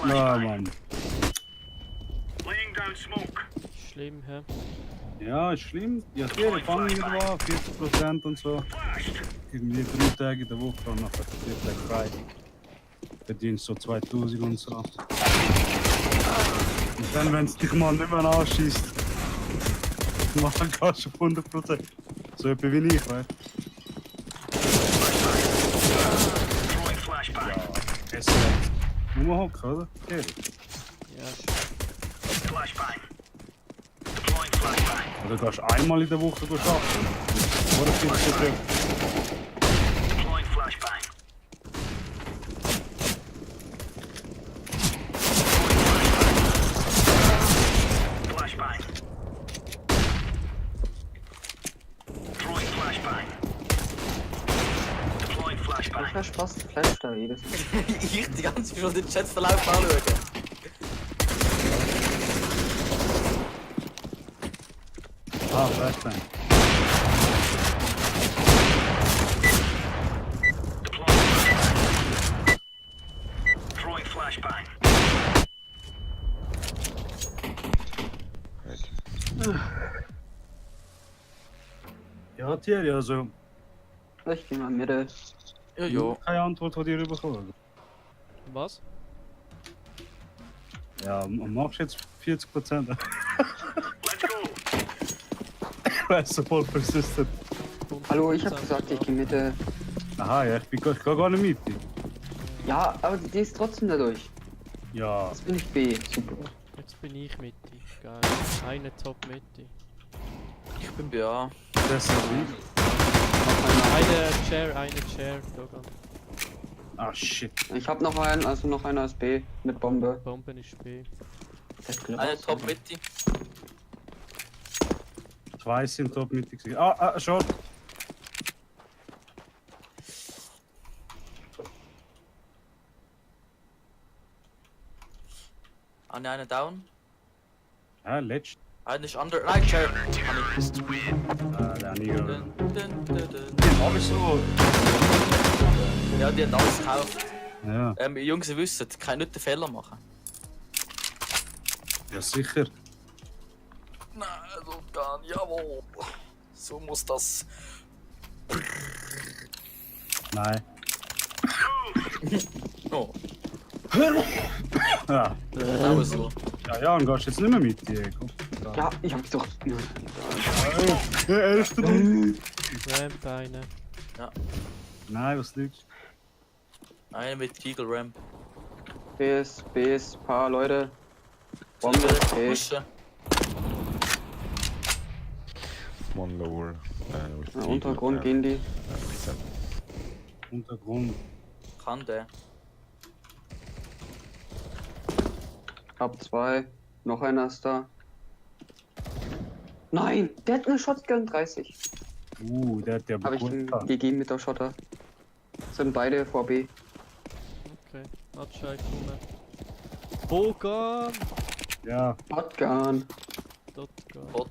Na, Mann. Schlimm, hä? Ja, ist schlimm. Ja, die fangen wieder an, 40% und so. Irgendwie 3 Tage in der Woche und nachher 4 Tage frei. Verdienst so 2000 und so. Und dann, wenn es dich mal nicht mehr anschießt, dann kannst du auf 100%. So etwas wie ich, weißt du? Ja, besser als rumhocken, oder? Okay. Ja, Oder gehst du einmal in der Woche arbeiten? Oder 40 Tage? Welcher Spaß flasht da jedes Mal? Ich die ganze Zeit schon den Chatverlauf anschauen. Ah, Flashbang. Ja, Thierry, also Ich geh mal Mitte. Ja, ja. keine Antwort von dir bekommen. was? Ja, und machst jetzt 40%. Weißt voll persistent. Hallo, ich hab gesagt, ich geh Mitte. Aha, ja, ich geh gar nicht mit. Ja, aber die ist trotzdem dadurch. Ja, Jetzt bin ich B. Super. Jetzt bin ich Mitte. Geil. Eine Top-Mitte. Ich bin BA. besser wie. Eine Chair, Dogan. Ah, shit. Ich hab noch einen, also noch einer ist B mit Bombe. Bomben ist B. Eine Top Mitte. 2 sind top mittig. Ah, Short. Eine down. Ja, letzt. Eine ist under. Nein, Chair. Ah, der nie gehört. Aber so. Ja, die hat alles gekauft. Ja, Jungs, ihr wisst, keine nicht den Fehler machen. ja, sicher. Nein, so gar nicht. Jawohl. So muss das. Nein. Oh, Ja, auch so. ja, und gehst jetzt nicht mehr mit, Diego. Ja, ich hab doch. Der erste Mann. Ramp eine. Nein, was liegst Eine mit Kegel Ramp. B ist, paar Leute. Bombe, B. Pushen. One lower. With Na, Untergrund gehen die. Untergrund. Kann der. Hab 2. Noch einer ist da. Nein, der hat eine Shotgun 30. Der hat ja Habe ich bekommen. einen GG mit der Schotter. Sind beide vor B. Okay. Matschei kommen. Bogan! Ja, Shotgun. Dotgun.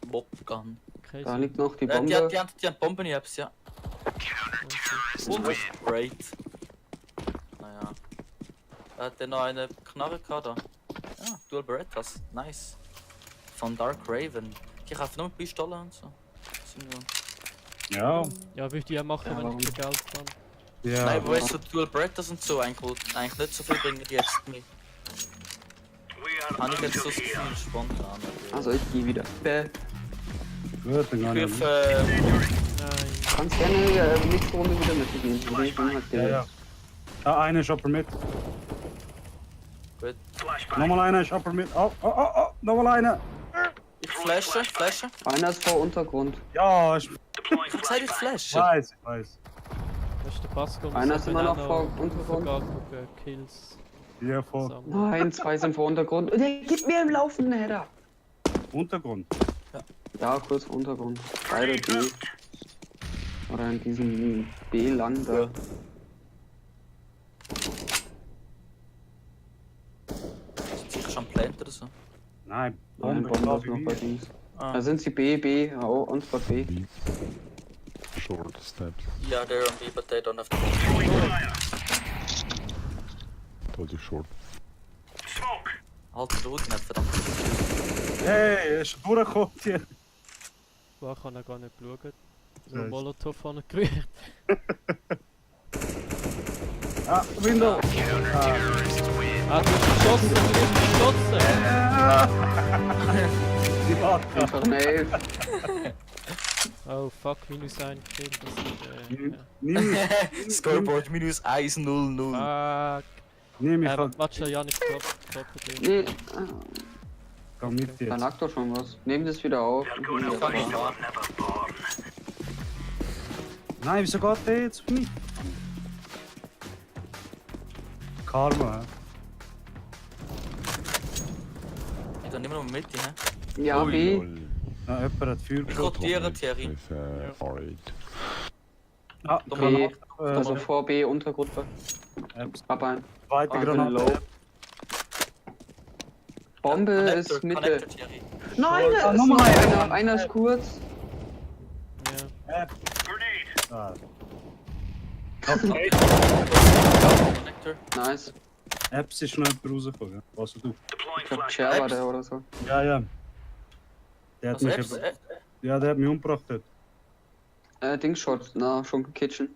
Bobgun. Okay, Da so. liegt noch die Die Bombe. haben Bomben jetzt, ja. Und Great. Naja. Da hat der noch eine Knarre gehabt da. Ja, Dual Berettas. Nice. Von Dark Raven. Ich kaufe nur Pistolen und so. ja, Ja, würde ich ja machen, Ja, wenn warum? ich kein Geld habe. ja. Nein, wo ist so Dual Berettas und so eigentlich nicht so viel bringen die jetzt mit. Habe ich jetzt so das Gefühl spontan. Also ich gehe wieder. B. Gut, dann Ich kann ich. rufe Nein. Kannst gerne nächste Runde wieder mitgehen. Ich bin halt Ja, der. ja. Ah, eine Shopper mit. gut. Nochmal eine Shopper mit. Oh, nochmal eine. Ich flashe. Einer ist vor Untergrund. Ja, ich Ich hab gesagt, ich flashe. weiß, ich weiß. Das ist der Pascal. Einer ist immer noch vor Untergrund. Kills. Hier vor sammeln. Nein, 2 sind vor Untergrund. Und der gibt mir im laufenden Header. Untergrund. Ja, kurz vor Untergrund. Beide B. Oder in diesem B-Land da. Sind sicher schon Plant oder so. Nein, Nein, Bombe, Bombe klar ist noch wie bei wir. Dings. Ah. Da sind sie B, oh, und zwar B. Short steps. Yeah, they're on B, but they don't have to. Told you short. Halt den Rücken nicht, verdammt. Hey, er ist schon durchgekommen hier. War ich habe gar nicht geschaut. Nur Scheiße. Molotov angerührt. Ah, Window! Ah, du hast geschossen, du hast geschossen! Die Warte. Einfach eine 11. Oh fuck, minus 1 Kill, das ist Nimm Scoreboard minus 1-0-0. Fuck. ich halt, Matcha Janik Krokodil. Nee, komm mit da jetzt. lag doch schon was. Nehmen das wieder auf. Ich kann nicht fahren. Nein, wieso geht der jetzt auf mich? Karma, hä? Ich kann nicht mehr mit, hä? Ja, B. Lol. Ja, jemand hat Feuer Ich geschossen. rotiere, Thierry. With R8. Ah, B. Granate, Also vor B, Untergruppe. Apps. Hab ein. Zweite Ah, Granate. low. Bombe ist Mitte. Thierry. Nein, Ah, da ist nochmal noch einer. einer. Einer ist kurz. Ja. App. Ah, Connector. Nice. Apps ist noch jemand rausgekommen, ja? Was du? Ich glaub, Cher war der oder so. Ja, ja. Der hat Also mich Apps, eben, ja, der hat mich umgebracht dort. Dingshot, na, schon Kitchen.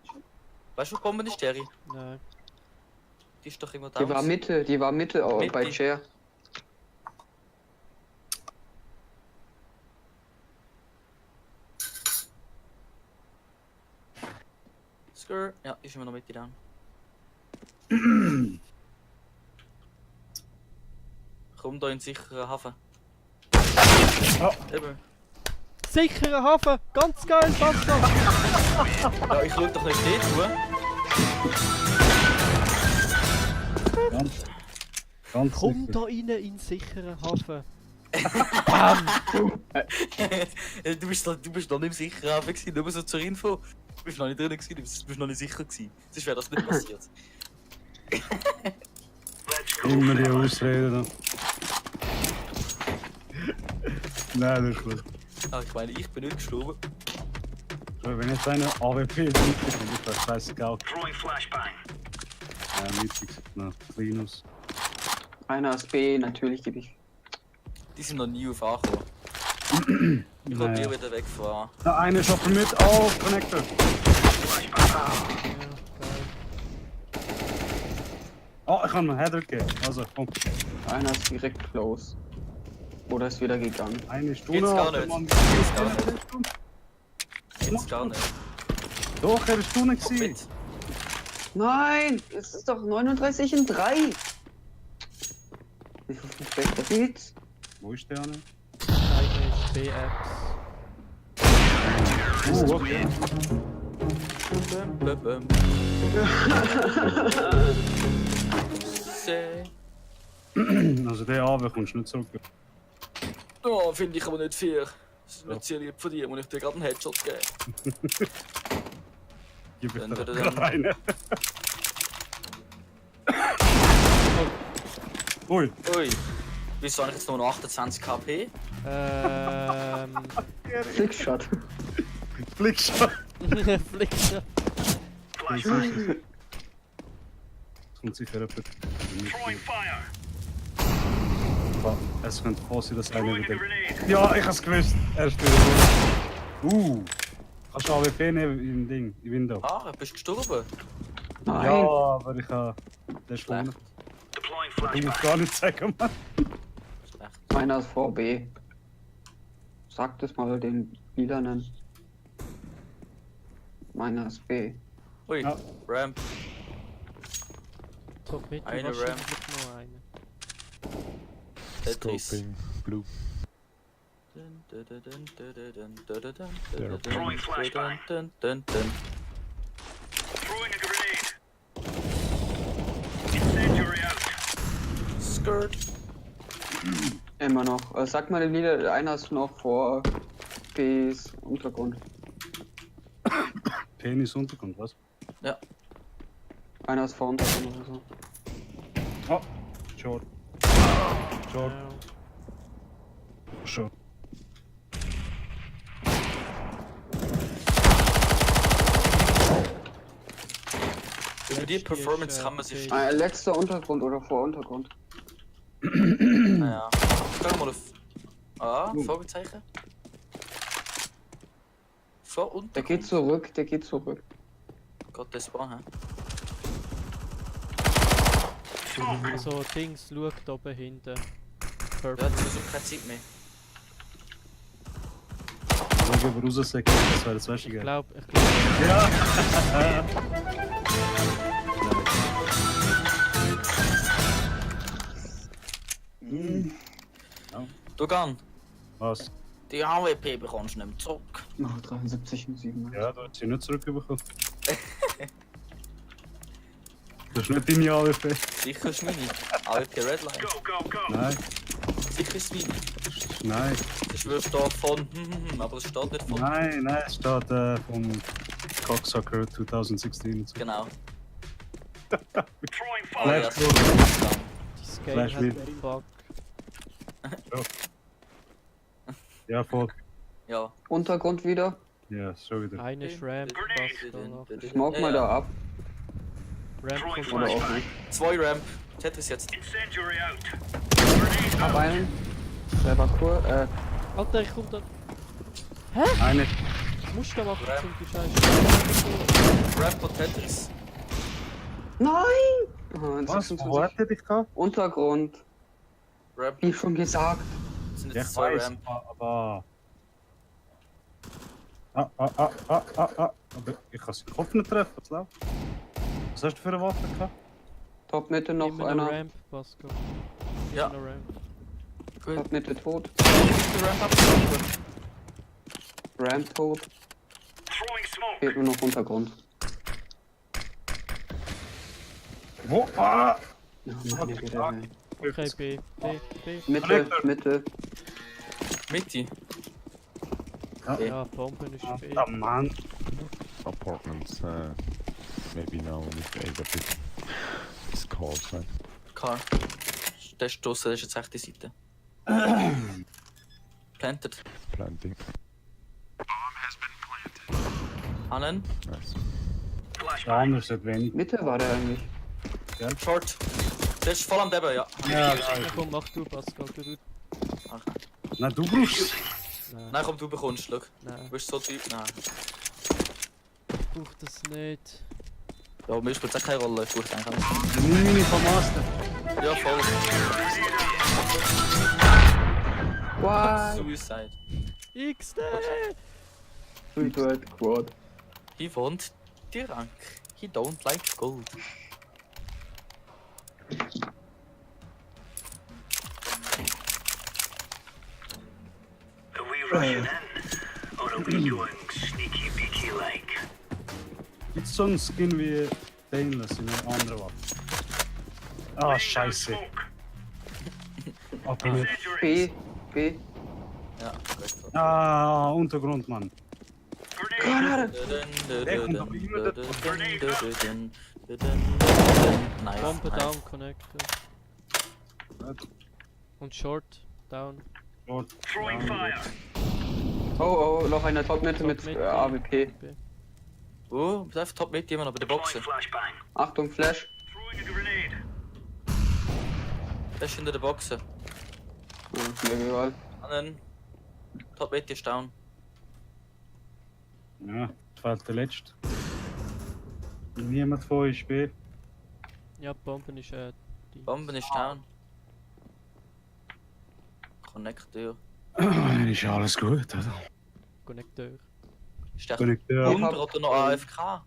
weißt du, wo Bombe ist, Thierry? Nein. Die ist doch immer da. Die war Mitte oh, bei Mitte. Cher. Skur. Ja, die ist immer noch mit da. Komm da in den sicheren Hafen. Oh. Eben. Sicherer Hafen! Ganz geil, ganz geil! Ja, ich schau doch nicht dort, Ganz Komm sicher. da rein in den sicheren Hafen! du bist noch nicht im sicheren Hafen gewesen, nur so zur Info. Du bist noch nicht drin gewesen, du bist noch nicht sicher gewesen. Sonst wäre das nicht passiert. Immer die Ausreden. Nein, das ist gut. Ah, ich meine, ich bin nicht gestorben. So, wenn jetzt einer AWP mitbekommt, ist das scheißegal. Mittig, na, Linus. Einer ist B, natürlich gebe ich. Die sind noch nie auf A gekommen. Ich will Naja. mir wieder wegfahren. Na, einer schafft mit auf, Connector. Ja, geil. Oh, ich kann mir Header geben. Also, komm. Einer ist direkt close. Oder ist wieder gegangen. Eine Stunde. Geht's gar hat der nicht. Mann- Geht's gar nicht. Jetzt gar nicht. Doch, er ist Stunde Komm gewesen. mit. Nein, es ist doch 39 in 3. Wie viel schlechter geht's? Wo ist der eine? Eine ist B-Apps. Okay. Bum, bum. Say. Also der AW kommst du nicht zurück. Oh, finde ich aber nicht fair. Das ist nicht sehr lieb von dir, muss ich dir gerade einen Headshot geben. Gib ich Dann dir würde gerade dann- eine. Ui. Ui. Wieso habe ich jetzt nur noch 28 KP? Flickshot. Flickshot. Flickshot. Es kommt sicher jemand. Oh, es könnte fast sein, dass einer wieder... Ja, ich hab's gewusst. Er ist wieder... Kannst du AWP nehmen im Ding, im Window? Ah, bist du gestorben? Nein. Ja, aber ich habe... Der ist vorne. Ich muss gar nicht sagen, Mann. Schlecht. Einer ist vor B. Sag das mal den Lilanen. Meiner ist B. Ui, Ja. Ramp. Top mit, Eine wahrscheinlich Ramp. noch eine. Tetris. Scoping. Blue. Skirt. Immer noch. Sag mal den Lieder, einer ist noch vor Bs Untergrund. Penis Untergrund, was? Ja. Einer ist vor Untergrund oder so. Oh, Short. Short, Ja. Short. Über die Performance kann man sich... Okay. Letzter Untergrund oder vor Untergrund. Naja. Geh mal auf. Ah, Fragezeichen. Vor und. Der geht zurück, der geht zurück. Gott, das war, hä? So, Dings, schau da oben hinten. Ja, Purple. das ist keine Zeit mehr. Schau, ob er raussägt, das wäre das Ich Wäschige. glaub. Ja! Du Gan, Was? die AWP bekommst du nicht mehr zurück. Noch 73 und 7. Ja, du hast sie nicht zurückbekommen. Das ist nicht deine AWP. Sicher ist meine. AWP Redline. Nein, Sicher ist meine. nein, Das wird da von aber es steht nicht von. nein, es steht vom Cocksucker 2016 und so. Genau. Let's go. Das Game Flash hat mit. einen Bug. Ja, voll. Ja. Untergrund wieder. Ja, schon wieder. Eine ist Ramp, Pascal. Smoke mal da ab. Ramp kommt Oder rein. auch nicht. 2 Ramp. Tetris jetzt. Hab einen. Der war cool. Alter, ich komm da. Eine. Was musst du da machen, zum die Scheiße? Ramp und Tetris. Nein! Oh, ein Was? 26. Wo hat er dich gehabt? Untergrund. Ramp. Wie schon gesagt. Das sind Ja, jetzt ich 2 weiß, Ramp. aber... Aber ich kann seinen Kopf nicht treffen, was läuft? Was hast du für eine Waffe gehabt? Top Mitte noch Immer einer. Ramp, Pascal. Ja. Immer Ramp. Gut. Top Mitte tot. Ramp abgeschlossen. Ramp tot. Fehlt nur noch Untergrund. Wo? Ah! Ja, Mann, hier geht er rein. Okay, B. B. Mitte, Mitte. Mitte. Ja, Bomben ist B. Ah, Mann. Apartments, maybe now with A, but it's called, right? Car. Der ist draussen, das ist jetzt rechte Seite. Planted. Planting. Annen. Nice. Der andere hat wenig. Mitte war der eigentlich. Short. Der ist voll am Deben, ja. Ja, Ja, komm, mach du, Pascal. Du. Okay. nein, du brauchst... Nein, Nein, komm, du bekommst, schau. nein, Du bist so Typ. Nein. ich brauch das nicht. Ja, mir spielt es auch keine Rolle. Ich brauche eigentlich alles. Mini vom Master. Ja, voll. Why? Suicide. XD! Suicide Quad. He want the rank. He don't like gold. Are we rushing in? Or are we doing sneaky beaky like? Gibt es so einen Skin wie Stainless in einer anderen Waffe? Ah, scheiße. Aber nicht. B. B. Ja, gut. Ah, Untergrund, Mann. Granate. Nice. Bombe nice. down, connected. Und Short down. Dort. Throwing fire. Oh, oh, noch einer Top Mitte mit Top mit, AWP. B. Oh, bleib top mit jemand, aber der Boxen. Throwing flashbang. Achtung, Flash. Throwing a grenade. Der ist hinter der Boxen. Ja, mir egal. Annen. Top mit ist down. Ja, fehlt der letzte. Niemand von euch B. Ja, Bomben ist die. Bomben ist down. Connector. Dann ist alles gut, oder? Konnekteur. Ist der Konnekteur. Bomber oder noch AFK?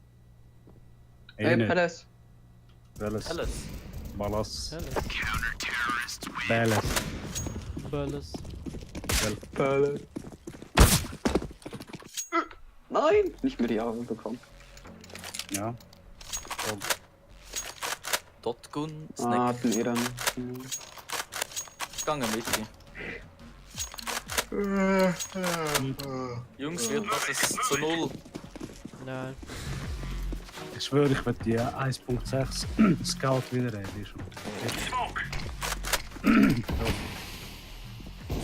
Hey, Eine. Palace. Welches? Alles. Ballas. Helles. Ballas. Bölles. Nein! Nicht mehr die Augen bekommen. Ja. Dotgun. Ah, Snack. hatten eh dann. Gange mit dir. Jungs, wird das zu 0. Nein. Ich schwöre, ich werde die 1.6 Scout wieder reden. Smoke.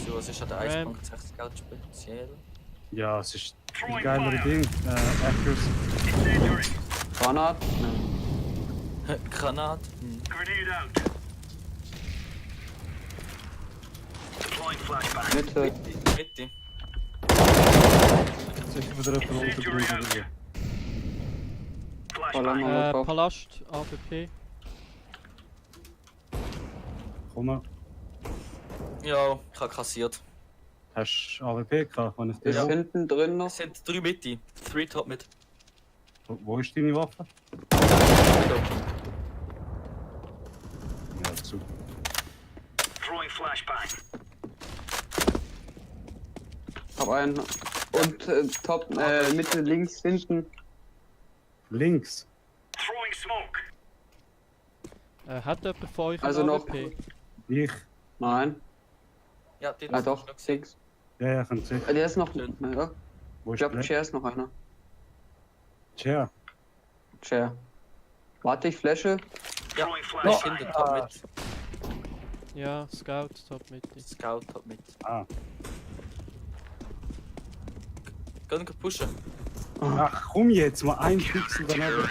So, was ist an der Ramp. 1.6 Geld speziell? Ja, es ist ein Throwing geilere fire. Ding. Accuracy. Incendiary. Granat. Granat. Grenade out. Deploying flashbang. Mitte. Mitte. Sicher wieder jemand runtergebrüllt oder so. Voller Flashbang. Molotow. Palast, AWP. Komm mal. Ja, ich habe kassiert. Hast du AWP gehabt? Kann ich dir Ist auch? hinten drin noch. Es sind 3 Mitte. 3 Top mit. Wo ist deine Waffe? Ja, super. Throwing flashbang. Hab einen. Und Top, Mitte, links, hinten. Links. Throwing smoke. Hat jemand von euch Also eine noch. AWP? Ich. Nein. Ja, den Ah doch, Six. Ja, ja, kann sehen. Der ist noch. Schön. Ja. Wo Ich ist glaube, der? Chair ist noch einer. Tja. Chair. Warte, ich flashe. Ja, Throwing er ist flashbang. hinter Top mit. Ja, Scout, Top Mitte. Scout Top mit. Ah. Gehen wir pushen. Ach komm jetzt, mal ein Pixel daneben.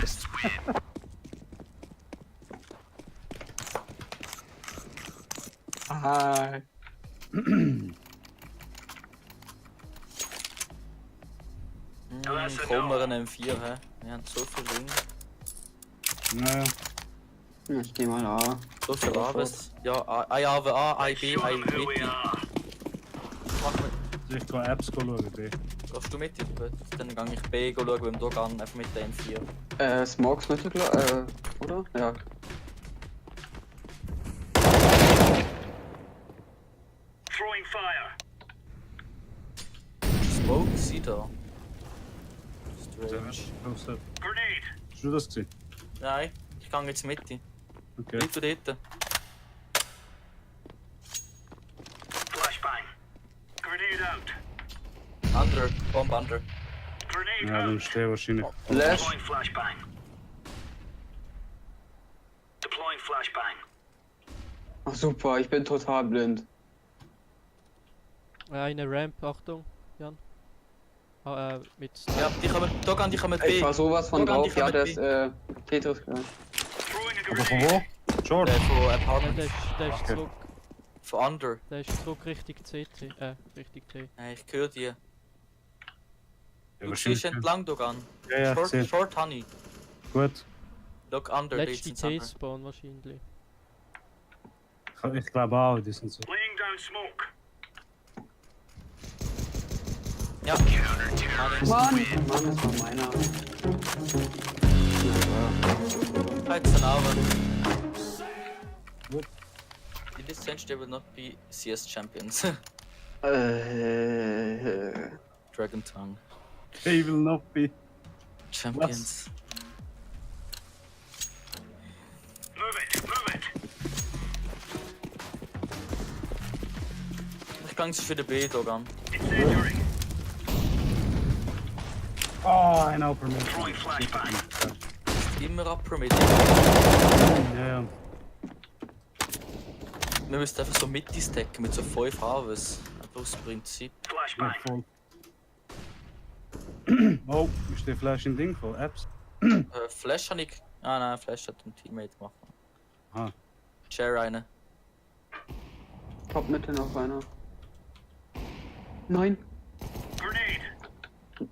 Ah. Kommen wir an M4, hä? Wir haben so viel Ring. Naja. Ich geh mal A. So viel Aves. Ja, ein Ave A, ein B, ein Here we Mitte. are. Mach mit. Ich kann Apps schauen, B. Gehst du mit? Gut. Dann gehe ich B schauen beim Dogan, einfach mit der M4. Smokes Mitte, oder? Ja. Throwing fire. Smoke, sie da. Strange. Grenade. Hast du das gesehen? Nein, ich gehe jetzt mit. Okay. Bleib du dort. Flashbang. Grenade out. Under, Bomb under. Grenade Ja, dann out. stehe wahrscheinlich. Flash. Deploying flashbang. Deploying flashbang. Ach super, ich bin total blind. Eine Ramp, Achtung, Jan. Mit Ja, die kommen, Dogan, die kommen Ich B. war sowas von Dogan, die drauf. Ja, kommen der B. ist Tetris. Ja. Throwing a Aber von grenade. wo? Short. Von Ja, Apartment. der ist Okay. zurück. Von Under. Der ist zurück Richtung CT. Richtung T. Nein, ich höre die. Ja, Du wahrscheinlich. siehst entlang, Dogan. Ja, ja, Short, gesehen. short Honey. Gut. Look under, dort Letzte sind Under. T-Spawn wahrscheinlich. Ich glaube auch, die sind so. Laying down smoke. Ja. Mann, das war meiner. Jetzt an Augen. Gut. In this sense, they will not be CS champions. Dragon Tongue. They will not be. Champions. Move it. Move it. Ich gehe jetzt für den B, Dogan. Incendiary. Oh, ein Upper Mid. Throwing flashbang. Immer Upper mit. Ja, ja. Wir müssen einfach so Mitte stacken mit so 5 Aves. Einfach aus Prinzip. Ja, Flashbang. voll. Oh, ist der Flash in Ding voll? Apps? Flash habe ich. Ah nein, Flash hat ein Teammate gemacht. Ah. Chair eine. Top Mitte noch einer. Nein, Grenade.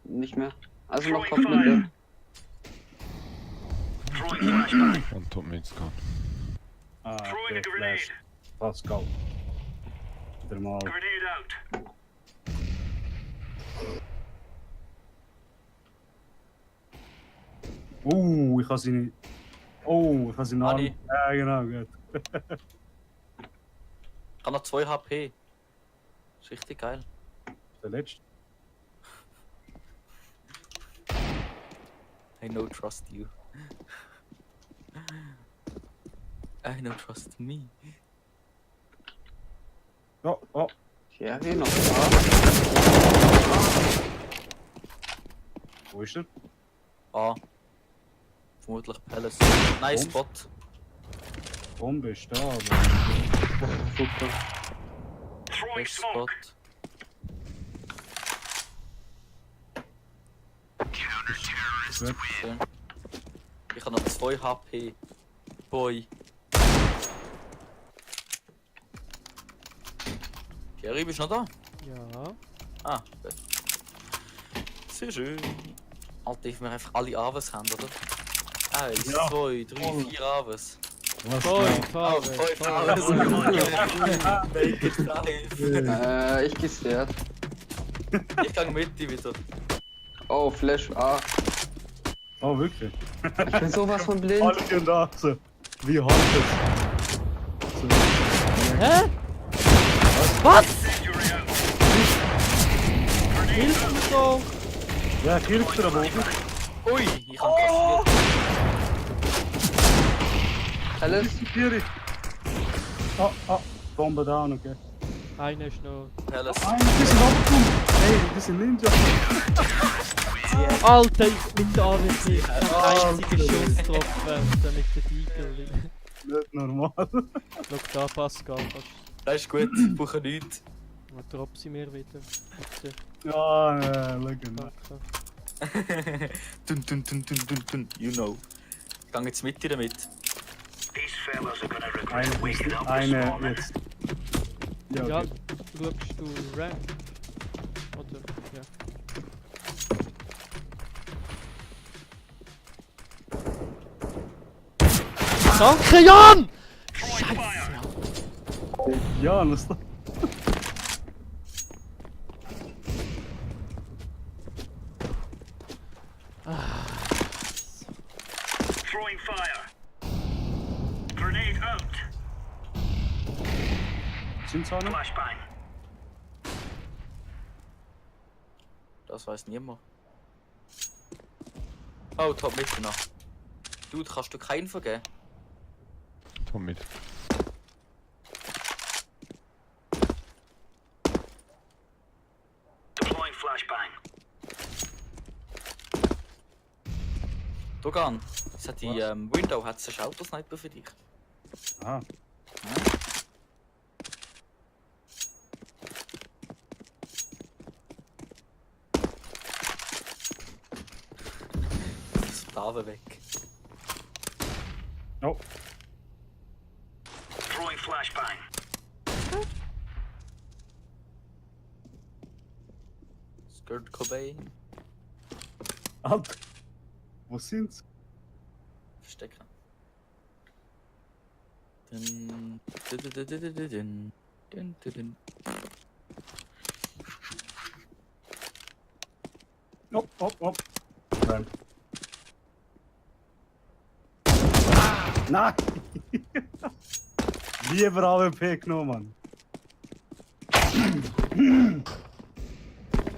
nicht mehr. Also noch Top Mitte. Throwing flashbang. On top mid's gone. Ah, Throwing a der grenade. Flash. Let's go. Wieder mal. Grenade out. Ich kann sie nicht. Ich kann sie nicht. Ani. Ja, genau, gut. Ich habe noch 2 HP. Ist richtig geil. Der letzte. I no trust you. I no trust me. Oh. Ja, hier noch. Wo ist er? Ah. Vermutlich Palace. Nice Und? Spot. Bombe ist da, aber. Super. Throwing Nice Spot. smoke. Gut. Schön. Ich habe noch 2 HP. Boy. Die Thierry, bist du noch da? Ja. Ah, gut. Sehr schön. Alter, ich wir einfach alle Aves haben, oder? 1, Ja. 2, 3, 4 Aves. Was? Fünf, Oh, Aves, 5 fünf. Aves. Make it 5. Ich gestört. Ich gang mit dir wieder. Oh, Flash A. Oh, wirklich? Ich bin sowas von blind. Alle gehen da. So. Wie halt es? So. Hä? Was? Hilf mir doch! Ja, ich hilf dir aber auch. Ui, ich hab kassiert. Alles? Thierry. Bombe down, okay. Einer ist noch. Helles. Nein, die sind abgekommen. Hey, die sind Ninja. Alter, mit der AWP. Ich hab einzigen Schuss getroffen mit der Deagle. Nicht normal. Schau da, Pascal. Das ist gut, brauche nichts. Dann drop sie mir wieder. Bitte. Ja, schau. Danke. Dun. You know. Ich gang jetzt mit dir damit. These fellas are gonna regret waking up this Eine morning. jetzt. Ja, Ja, okay. schaust du Rank? Oder? Ja. Danke, Jan! Scheiße! Ja, das ist Throwing fire. Grenade out. sind sie alle? Flashbang. Das weiß niemand. Oh, top mit noch. Dude, kannst du keinen vergeben? Tom mit. Deploying flashbang. Dogan, es hat die Window, hat es einen Auto-Sniper für dich. Aha. Das Dave weg. Oh, Throwing flashbang. Skirt Cobain. Alter. Wo sind sie? Verstecken. Dun. Op. Nein. Nein! Lieber AWP genommen, Mann.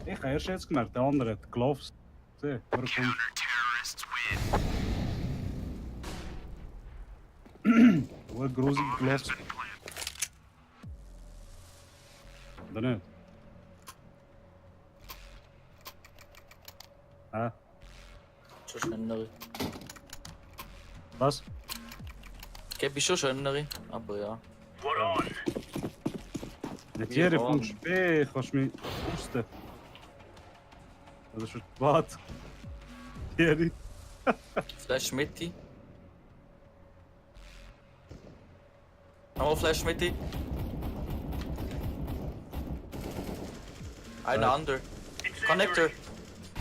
Ich habe erst jetzt gemerkt, der andere hat Gloves. Sieh, warum kommt... Wo grusige Gloves. Oder nicht? Hä? Schon schönere. Was? Gäbe ich schon schönere, aber ja. We're on. Nicht jeder Ja. vom Spee, kannst du mich husten. Das ist schon spät. Thierry. Flash Mitte. Nochmal Flash Mitte. Einer Ja. under. Connector.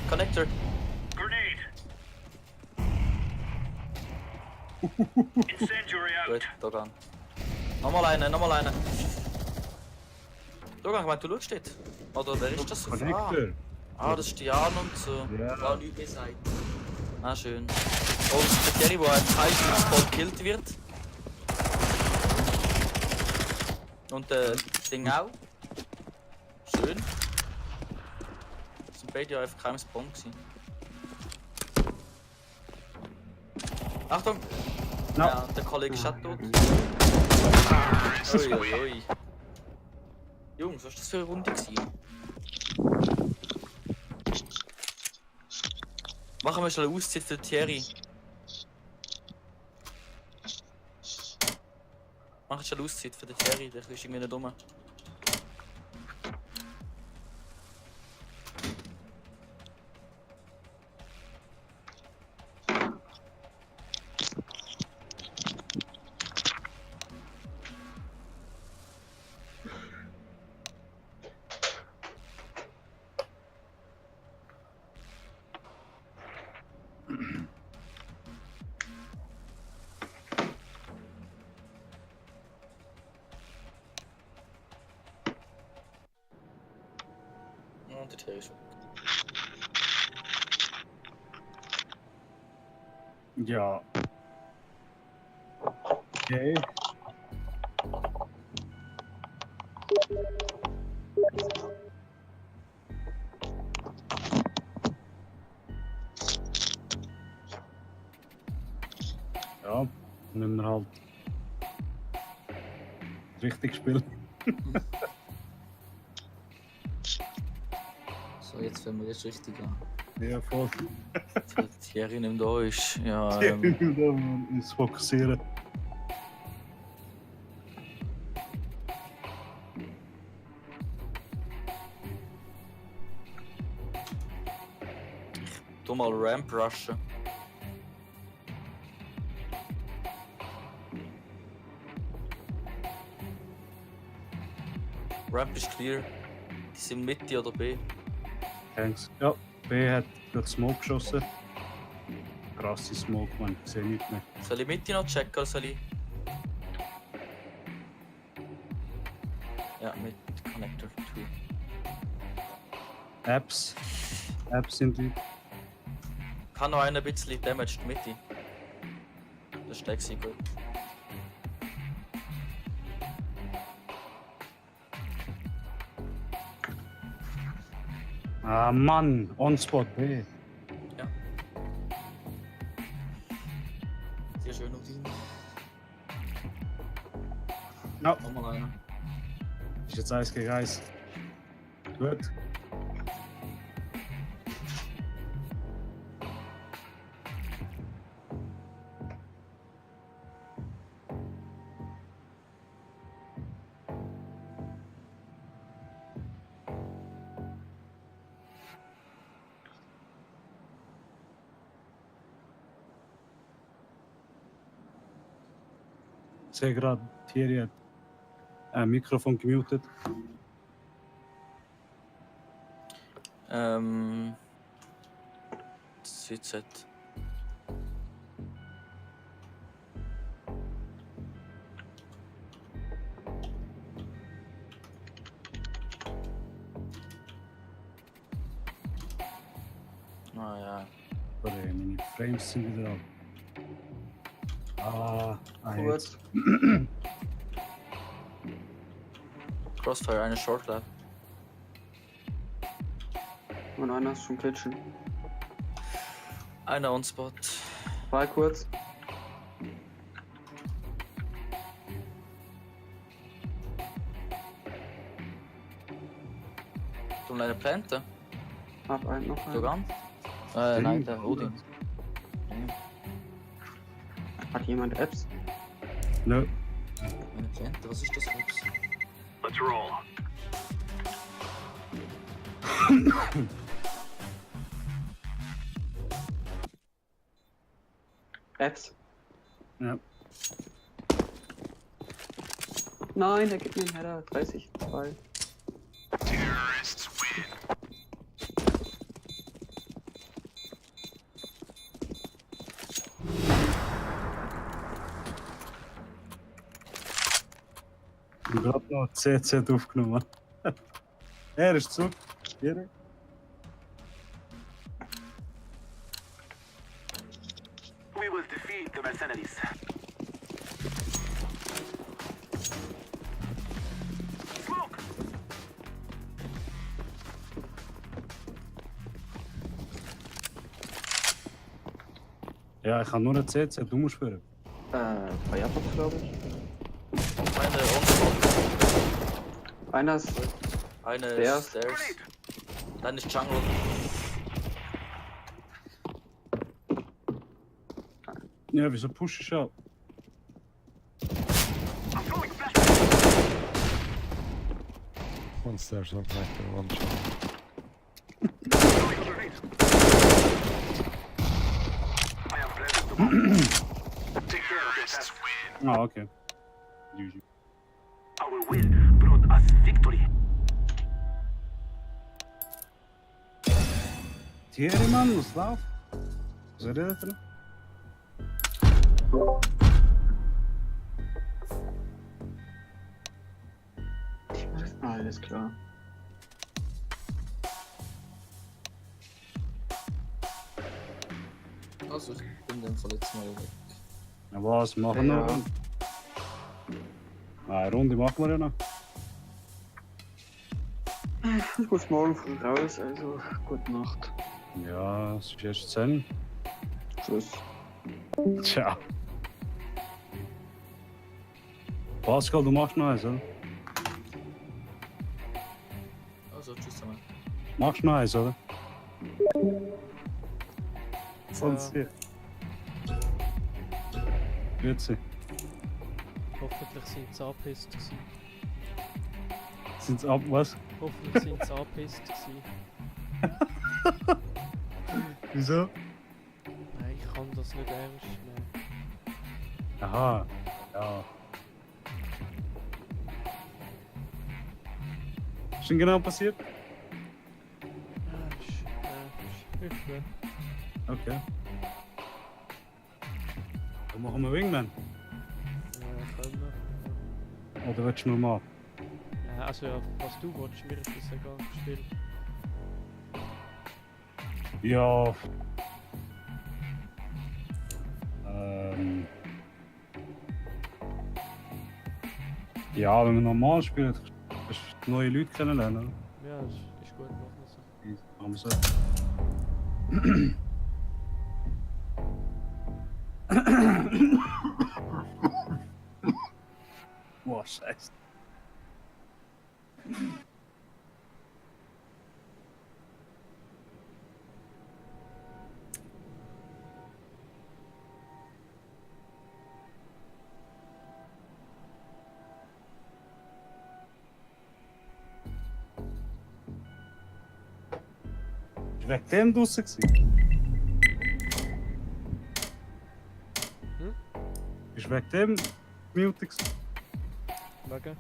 Connector. Grenade. Incendiary out. Gut, Dogan. Nochmal eine. Dogan, ich meine, du schaust dort. Oder wer ist das? Connector. Ah, das ist Jan und so. Ja. Ah, nichts gesagt. Ah, schön. Und der Thierry, der als High voll gekillt wird. Und der Ding auch. Schön. Das sind beide ja einfach kein Spawn gewesen. Achtung! No. Ja, der Kollege ist auch tot. Ui. Jungs, was war das für eine Runde gewesen? Machen wir schnell eine Auszeit für Thierry. Mach schnell eine Auszeit für den Thierry, der ist irgendwie nicht dumm. der Thierry ist weg. Ja. Okay. Ja, müssen wir halt richtig spielen. So, jetzt fangen wir jetzt richtig an. Ja, voll. Der Thierry nimmt euch. Ja, Uns fokussieren. tu mal Ramp rushen. Ramp ist clear. Die sind Mitte oder B. Thanks. Ja, B hat gerade Smoke geschossen. Krasse Smoke, man. Ich sehe nichts mehr. Soll ich Mitte noch checken oder soll ich? Ja, mit Connector 2. Apps. Apps sind die. Kann noch ein bisschen damaged Mitte. Das steckt sie gut. Ah, Mann. On-Spot B. Ja. Sehr schön auf ihn. Ja, Nochmal einer. ist jetzt 1 gegen 1. Gut. Ich sehe gerade, Thierry hat ein Mikrofon gemutet. CZ. Ah ja. Oder meine Frames sind wieder ab. Kurz. Crossfire, eine Short Lab. Und einer ist schon Kitchen. Einer on Spot. 2 kurz. Du eine Plante? Hab einen noch. Einen. Dogan? Nein, der Odin. Hat jemand Apps? Nö. Eine Plante, was ist das Ups? Let's roll. Apps? Ja. Nein, der gibt mir einen Header. 30. 2. Terrorists win. Ich habe gerade noch CZ aufgenommen. Er ist zurück. Thierry? We will defeat the mercenaries. Smoke! Ja, ich habe nur ein CZ, du musst führen. Firefox, glaube ich. Eine on Spot. Einer ist Eine Stairs. Stairs. Dann ist Jungle. Ja, wieso push ich ab? I'm throwing flash. One stairs, one connector, one shot. Throwing grenade. I am pleasant to take care of this. Ah, okay. GG. Our will brought us victory. Thierry, Mann, was läuft? Was redet er? Alles klar. Also, ich bin in dem Fall jetzt mal weg. Ja, was machen wir Ja. noch? Eine Runde machen wir ja noch. Ich muss morgen früh raus, also gute Nacht. Ja, es ist erst 10. Tschüss. Tja. Pascal, du machst noch eins, oder? Also, tschüss zusammen. Machst noch eins, oder? Ja, Sonst hier. Grüezi. hoffentlich sind sie angepisst gewesen. Sind's ab, was? Hoffentlich sind sie angepisst gewesen. Wieso? Nein, ich kann das nicht ernst nehmen. Aha, ja. Was ist denn genau passiert? Ist gut. Okay. Dann machen wir Wingman. Ja, können wir. Oder willst du nur mal? Ja, also ja, was du willst, mir ist das egal. Spiel. Ja. Ja, wenn wir normal spielen, kannst du neue Leute kennenlernen. Ja, ist gut, machen wir so. Haben wir so. Boah, scheiße. Ist wegen dem draussen gewesen? Hm? Ist wegen dem mutig gewesen? Wegen?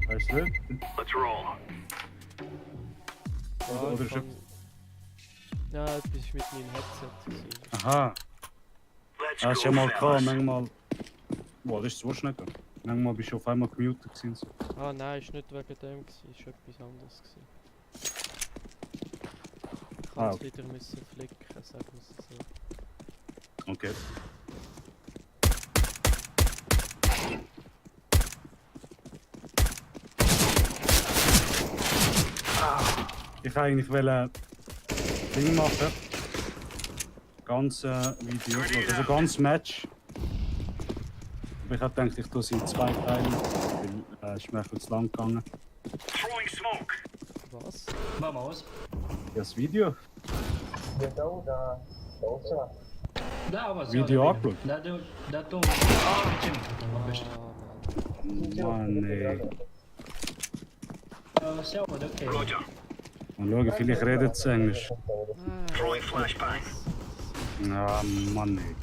Weißt du nicht? Let's roll. Ja, Oder ich ist kann... Ja, etwas ist mit meinem Headset gewesen. Aha. Let's Das ist go, ja mal gehabt, fellas. manchmal. Boah, das ist so schnell gegangen. Manchmal bist du auf einmal gemutet gewesen. So. Ah nein, ist nicht wegen dem gewesen, ist etwas anderes gewesen. Ich Ah, kann es okay. wieder müssen flicken, sagen wir es so. Okay. Ich eigentlich wollte Ding machen. Ganz Video, also ganz Match. Aber ich habe gedacht, ich tue es in 2 Teile, weil es ist mir etwas zu lang gegangen. Throwing smoke. Was? Vamos. Das Video, Dá uma Video upload. Dá tu um. Ah, Mann ey. Selber, okay. Roger. Mal schauen, vielleicht redet es Englisch. nein. Throwing flashbang. Ja, Mann ey.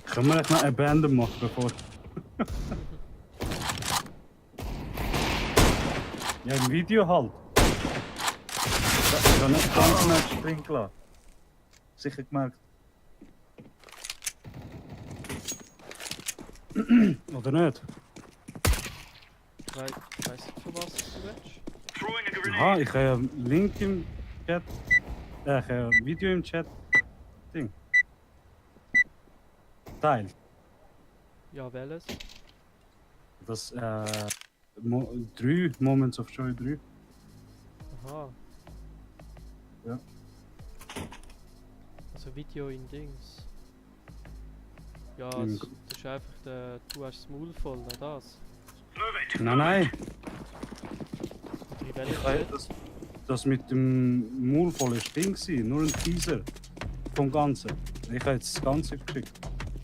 Können wir nicht noch Abandon machen, bevor... Ja, im Video halt. Ich habe nicht ganz Match drin gelassen. Sicher gemerkt. Oder nicht? Ich weiss nicht, von was du willst. Throwing a grenade. Aha, ich habe ja einen Link im Chat. Ich habe ja ein Video im Chat. Ding. Teil. Ja, welches? Das 3 Moments of Joy 3. Aha. Ja. Also Video in Dings. Ja, In- das ist einfach der... Du hast das Maul voll, nicht das? Move it. Nein, nein. Oder in Ich welchem habe Chat? das mit dem Maul voll ist Ding gewesen, nur ein Teaser vom Ganzen. Ich habe jetzt das Ganze geschickt.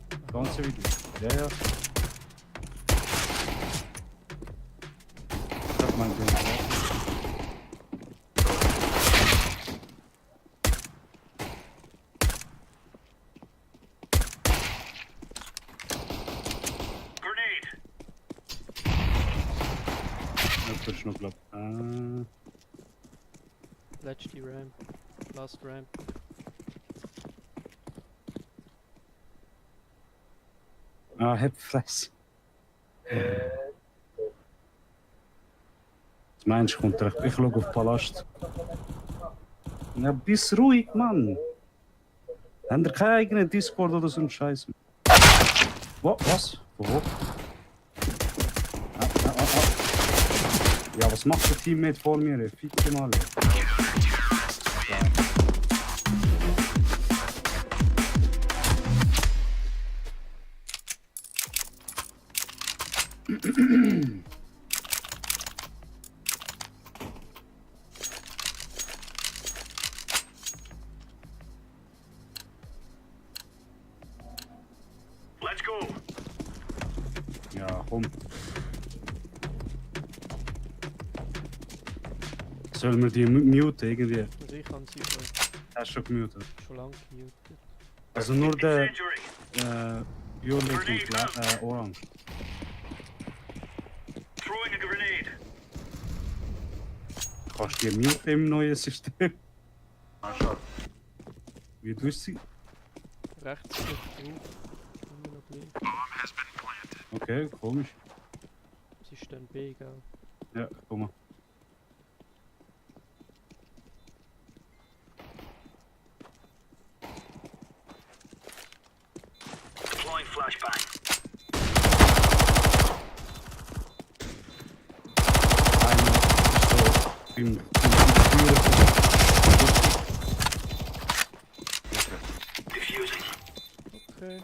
Das ganze Video. Ja, ja. Das mein Ding. Grenade. Das wird noch glaub. Letzte Ramp. Last Ramp. Hepfles. meinst du, kommt er? Ich schaue auf Palast. Ja, bist ruhig, Mann. Habt ihr keinen eigenen Discord oder so einen Scheiß? Was? Wo? Ja, was macht der Teammate vor mir? Ey? Fick mal. Let's go. Ja, komm. Sollen wir die muten irgendwie? Also ich habe sie Hast du schon gemutet? schon lange gemutet. Also nur der Incendiary. Violet und Orange. Throwing a grenade. Kannst du die muten im neuen System? Wie tust du sie? Rechts drauf. Immer noch gleich. Okay, komisch. Es ist dann B, gell? Ja, komm mal. Deploying flashbang. Einer ist so Diffusing. Okay.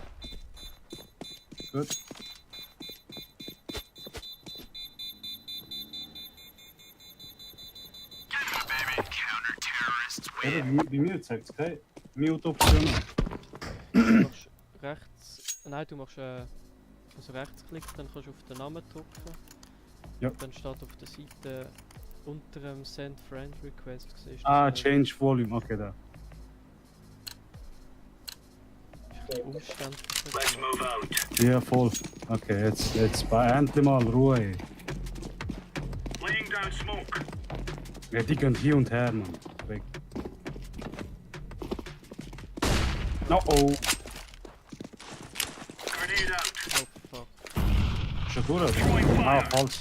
Gut. Oder bei mir zeigt es keine Mute-Option. Du machst rechts. Nein, du machst also rechtsklick, dann kannst du auf den Namen drücken. Ja. Dann steht auf der Seite unter dem Send Friend Request. Siehst du Ah, das? Change Volume, okay, da. Die Umstände. Let's move out. Ja, voll. Okay, jetzt bei endlich mal Ruhe. Ey. Laying down smoke. Ja, die gehen hier und her, Mann. Weg. No, oh. Grenade out. Oh fuck. Schon durch? Ah, falsch.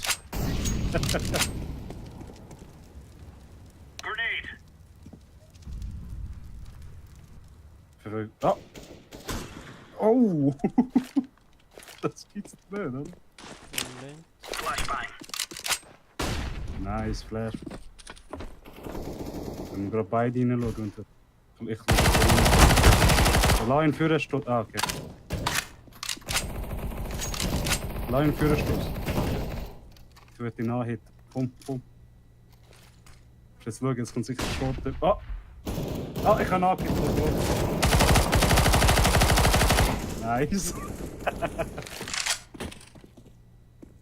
Grenade. Verrückt. Ah. Oh! Das gibt's nicht, oder? Moment. Flashbang. Nice, Flash. Wenn wir gerade beide reinschauen und ich Lass ihn führen, steht. Ah, okay. Lass ihn führen, steht. Ich würde ihn anhitten. Komm. Jetzt schauen, jetzt kommt sicher der Schotter. Ah! Ah, ich kann angehitten. Nice.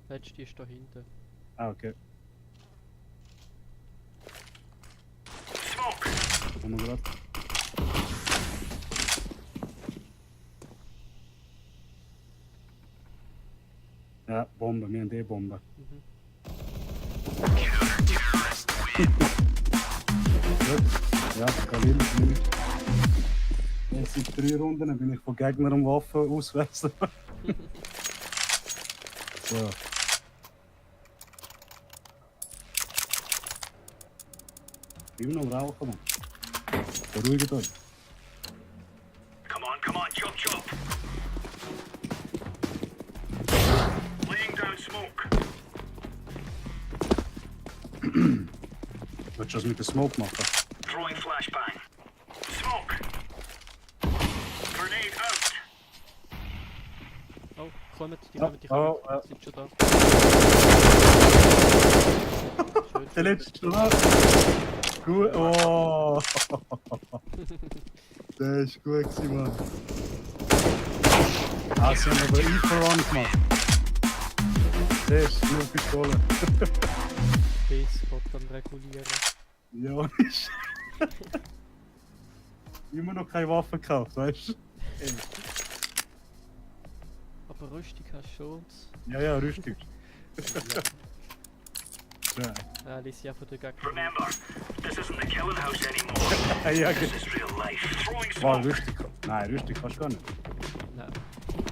Letzte ist da hinten. Ah, okay. Smoke. Kommen wir gerade. Ja, Bombe, wir haben die Bombe. Gut. Ja, Khalil, nimm. Jetzt in 3 Runden dann bin ich von Gegnern um Waffen auswechseln. So. Immer noch rauchen, Mann. Beruhigt euch. Come on, chop. Laying down smoke. Willst du das mit der Smoke machen? Throwing flashbang. Smoke. Grenade out. Oh, kommen, die Oh, kommen, die oh, kommen. Sind schon da. Schön. Der letzte schon. Gut. Oh. Der ist gut gewesen, Mann. Ah, sie haben aber E-For-On gemacht. Siehst du, nur Pistole. B-Spot am Regulieren. Ja, ist. Immer noch keine Waffe gekauft, weißt du? Aber Rüstung hast du schon. Ja, richtig. Ja, Ja, lies ja von der Gegner. Remember, this isn't the killing house anymore. ja, This is real life. Throwing wow, smoke. richtig. Nein, richtig kannst du gar nicht. Nein.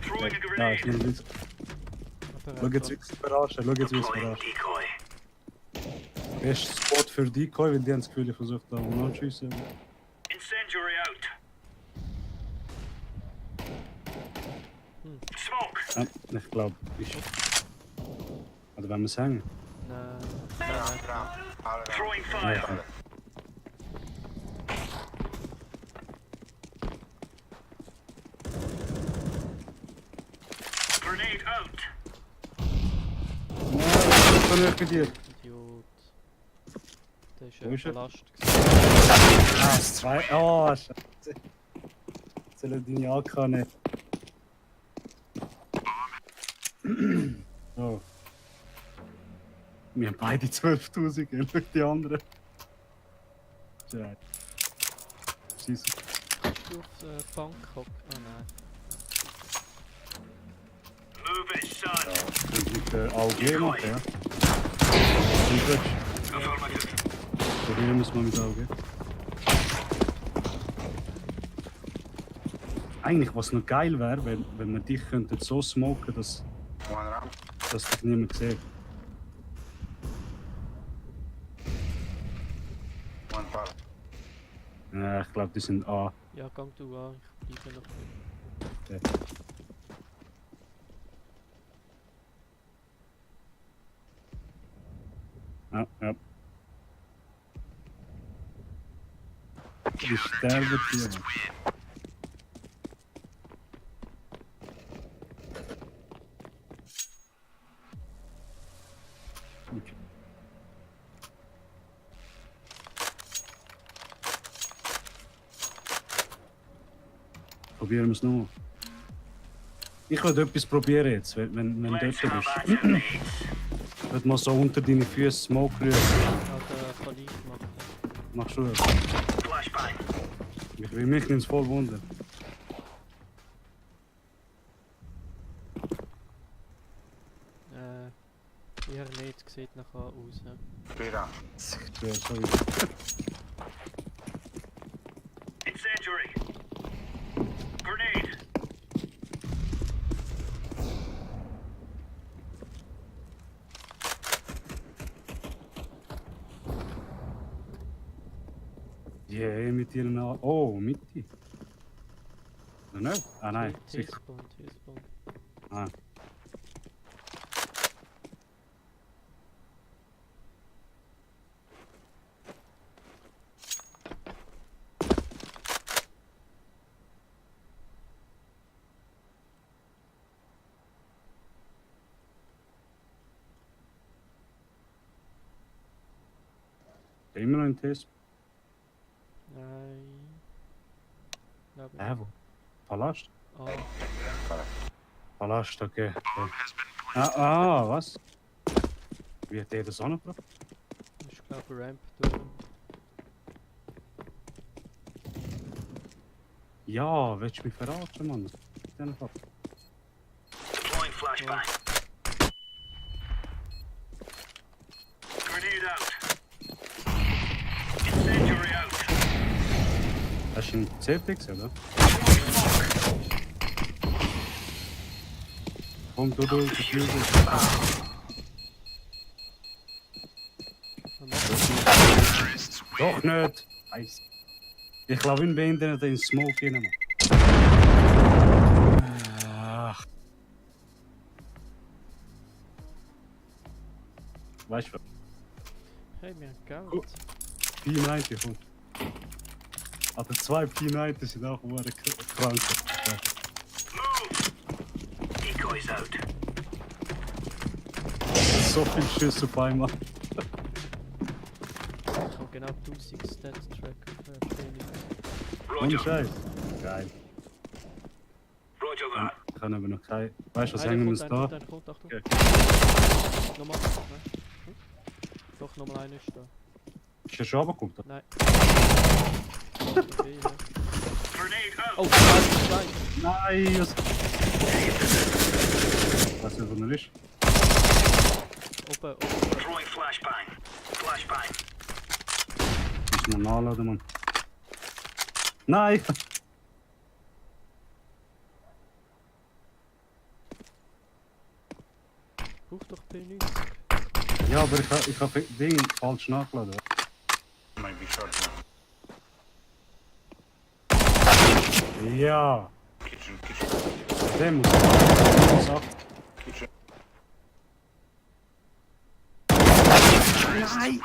Throwing a Ja, ist grenade. nur Witz. Aber Schau jetzt, wie es verarschen. Schau jetzt, wie es Deploying verarschen. decoy. Best Spot für Decoy, weil die haben das Gefühl, ich versuche da noch zu schiessen. Incendiary out. Smoke. Ja, ich glaube, ich. Oder wenn wir es hängen. Nein. Throwing Ja, fire. ja. Grenade out. Nein, ich bin nicht bei dir. Idiot. Der ist Wo ist er? Last. Ah, das 2. Oh, Scheiße. Sollen deine AK nicht. Oh. Wir haben beide 12.000, gell? Schau die anderen. Scheiße. Scheiße. Kannst du auf Bank hocken? Ah nein. Move it, son. Und mit der AOG machen, ja? Und gut. Affirmative. Probieren wir es mal mit AOG. Eigentlich, was noch geil wäre, wenn wir dich könnten so smoken, dass dich niemand sieht. Ja, ich glaube, die sind A. Ja, gang du an, ich bleibe noch drin. Okay. Ja, ja. Die sterben hier. Okay. Probieren wir es noch. Ich will etwas probieren jetzt, wenn du dort Let's have bist. at your needs. Ich will mal so unter deine Füße Smoke rühren. Ja, der kann ich machen. Machst du das? Flashbang. Ich will mich ins voll wundern. Eher nicht, sieht nachher aus. Ja. Ja, sorry. Incendiary. Grenade. Yeah, mit ihren A. Oh, Mitte. Oder nicht? Ah nein, sicher. T-Spawn. Ah. Immer noch ein Test. Nein. Glaube Wo? Palast? Ah, Palast, okay. Ah, was? Wie hat der das angebracht? ich glaube Ramp durch. Ja, willst du mich verarschen, Mann? Dann ab. Deploying flashbang. Grenade out. Incendiary out. Hast du einen CPX, oder? Komm, du, Diffuser. Doch nicht! Scheiße. Ich glaube, ihn behindern den Smoke rein. Ach. Weißt du was? Hey, wir haben Gut. Geld. P90 kommt. Aber 2 P90 sind auch krank. Ja. Move. Decoys out. So viel Schuss auf einmal. Ich habe genau 1000 Stats Track für Training. Ohne Roger. Scheiß. Geil. Roger that. Ich kann aber noch kein. Weißt du, was Einer hängen wir kommt, uns da? einer kommt, Achtung. Okay. Nochmal. Nein. Doch, nochmal einer ist da. Ist der schon runtergekommen? Nein. Okay, ja. Grenade out. Oh, zwei. Nein! Was? Weißt du, wo er ist? Oben. Throwing flashbang. Flashbang. Muss man nachladen, Mann. Nein! Ruf doch P90. Ja, aber ich hab Ding falsch nachgeladen. Might be short now. Ja, Kitchen. der muss ich. Kitchen. Nein!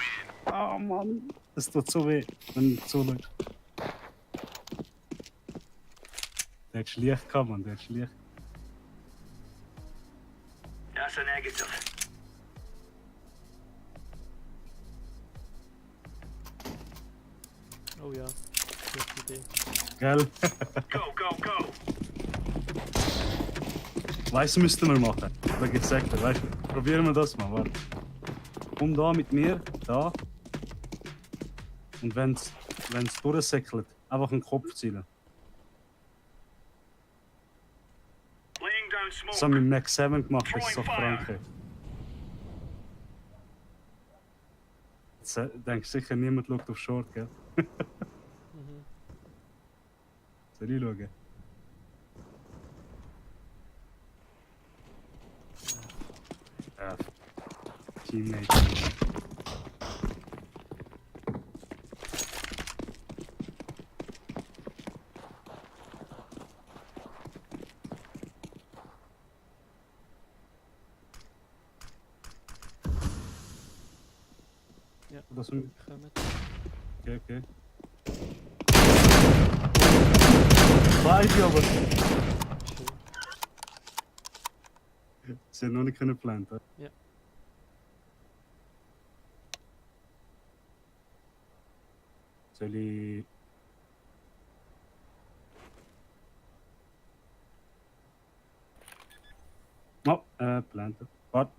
Oh Mann! Es tut so weh, wenn du zulässt. Der hat schlecht gehabt, Mann, der hat schlecht. That's a negative. Oh ja, gute Idee. Gell? Go. Weißt du, müssten wir machen. Da gibt's Sektor, weißt du? Probieren wir das mal, warte. Komm da mit mir, da. Und wenn's durchsäckelt, einfach einen Kopf zielen. Laying down Das haben smoke. wir mit Max 7 gemacht, das ist so krank. Ey. Jetzt denkst du sicher, niemand schaut auf Short, gell? Mhm. Soll ich schauen? Ja. Teammate. Ja. Das sind... Kommen. Okay. Beide aber! Schön. Sie haben noch nicht können planten. Ja. Soll ich... Oh, planten. Warte.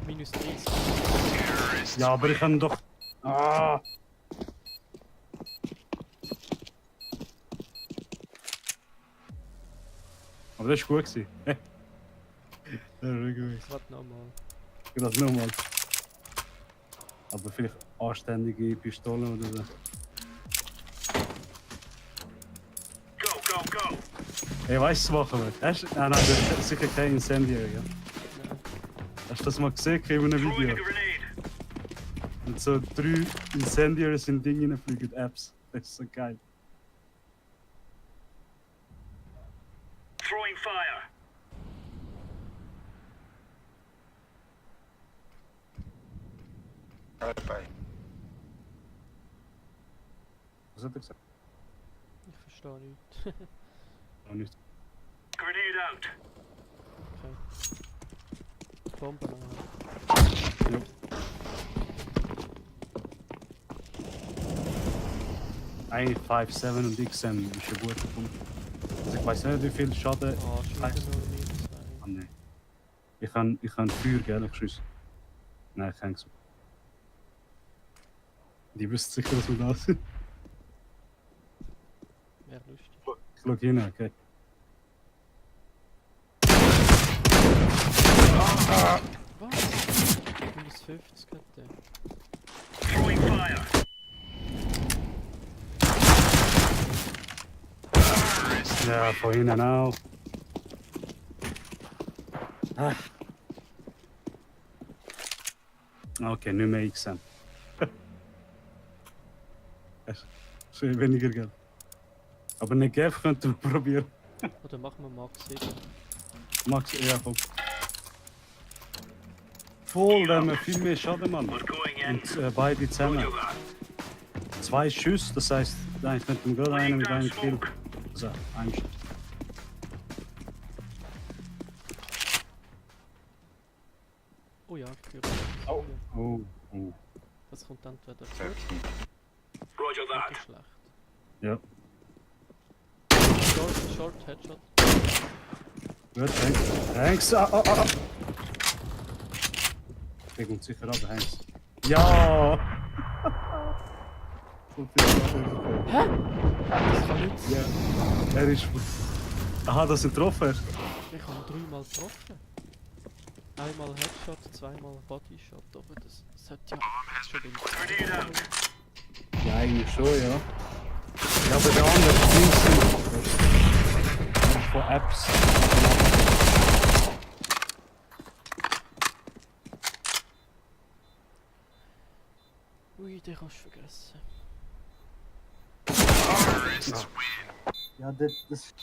Minus 30. Ja, aber ich kann doch... Ah! Aber das war gut. Das war wirklich gut. Warte nochmal. Ich das nochmal. Aber vielleicht anständige Pistolen oder so. Go. Hey, weißt du, was machen wir? Nein, das ist sicher kein Incendiary, ja? Nein. Hast du das mal gesehen in einem Throwing a Video? grenade. Mit so 3 Incendiaries in Dinge reinfliegen, Apps. Das ist so geil. Throwing fire. Was hat er gesagt? Ich verstehe nichts. Noch nicht. Grenade out. Okay. Bomben an. Ja. Eigentlich 5-7 und XM ist ein guter Punkt. Also ich weiß nicht, wie viel Schaden. Ah, schon wieder Heißt- nur minus 2. Ah, nein. Ich kann Feuer, gell? Ich schieße. Nein, ich kann nicht so. Die wüssten sicher, dass wir da sind. Wäre lustig. Ich schau hin, okay. Was? Minus 50 hat der. Throwing fire. Ja, von hinten auch. Ah. Okay, nicht mehr XM. Schon weniger Geld. Aber eine Gef könnten wir probieren. Oder machen wir Max 7. Max, ja, komm. Voll, da haben wir viel mehr Schaden, Mann. We're going in. Und beide zusammen. Roger that. 2 Schüsse, das heißt, eigentlich könnten wir gerade einen Laying mit down einem Kill. smoke. Also, ein Schuss. Oh ja, ich höre. Oh. Oh. Das kommt entweder gut Roger oder that. schlecht. Ja, Short, Headshot. gut, thanks. Ah. Der kommt sicher ab, Heinz. Ja! So viel Schaden. Das kann nicht sein. Ja, er ist. Aha, das sind getroffen. Ich habe 3-mal getroffen. Einmal Headshot, zweimal Bodyshot, aber das sollte ja schon in Grenade out. Ja, eigentlich schon, ja. Ja, aber der andere Dings sind von Apps. Ui, den kannst du vergessen. Ja, das ist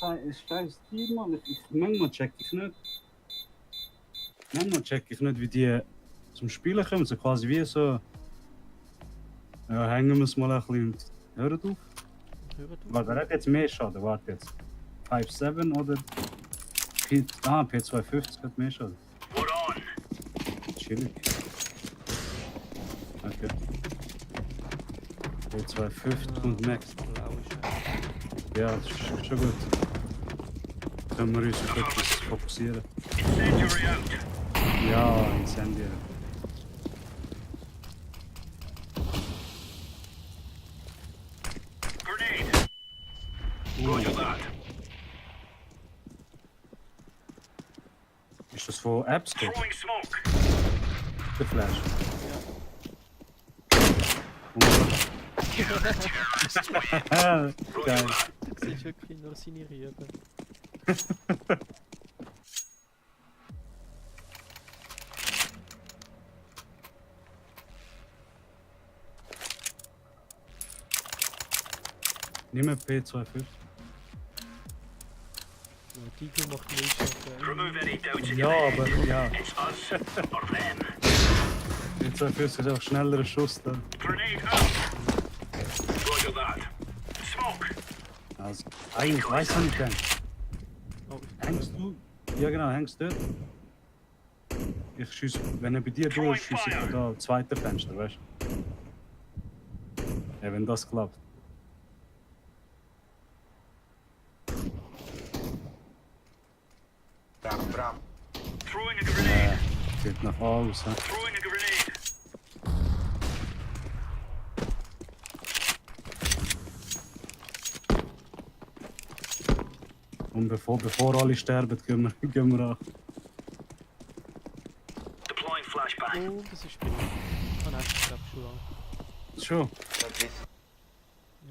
scheiß Team, Mann. Manchmal check ich nicht. Manchmal check ich nicht, wie die zum Spielen kommen. So quasi wie so. Ja, hängen wir es mal ein bisschen und hören auf. Hören du? Warte, wer hat jetzt mehr Schaden? Warte jetzt. 5-7 oder? P250 hat mehr Schaden. We're on. Chillig. Okay. P250 und Max. Blau ist Ja, das ist schon gut. Können wir uns auf etwas fokussieren. Incendiary out. Ja, Incendiary. Grenade. Roger that. Ist das von Apps geht? Throwing smoke. Der Flash. Geil. Du siehst wirklich nur seine Rüben. Nimm mir P250. Ja, Tiger macht mehr Schaden. Remove any doubts in Ja, your aber head. ja. It's us or them. P250 ist auch schneller Schuss da. Grenade out. Roger that. Smoke. Also, eigentlich weiß ich nicht ganz. Oh, Hängst du? Ja genau, hängst du dort? Ich schieße, wenn er bei dir durch ist, schieße ich von da zweite Fenster, weißt du? Ja, wenn das klappt. Throwing a grenade. Geht nach aus. He? Throwing a grenade. Und bevor alle sterben, gehen wir an. Deploying flashbang. oh, das ist billig. Ah nein, ich glaube schon lang. Schon,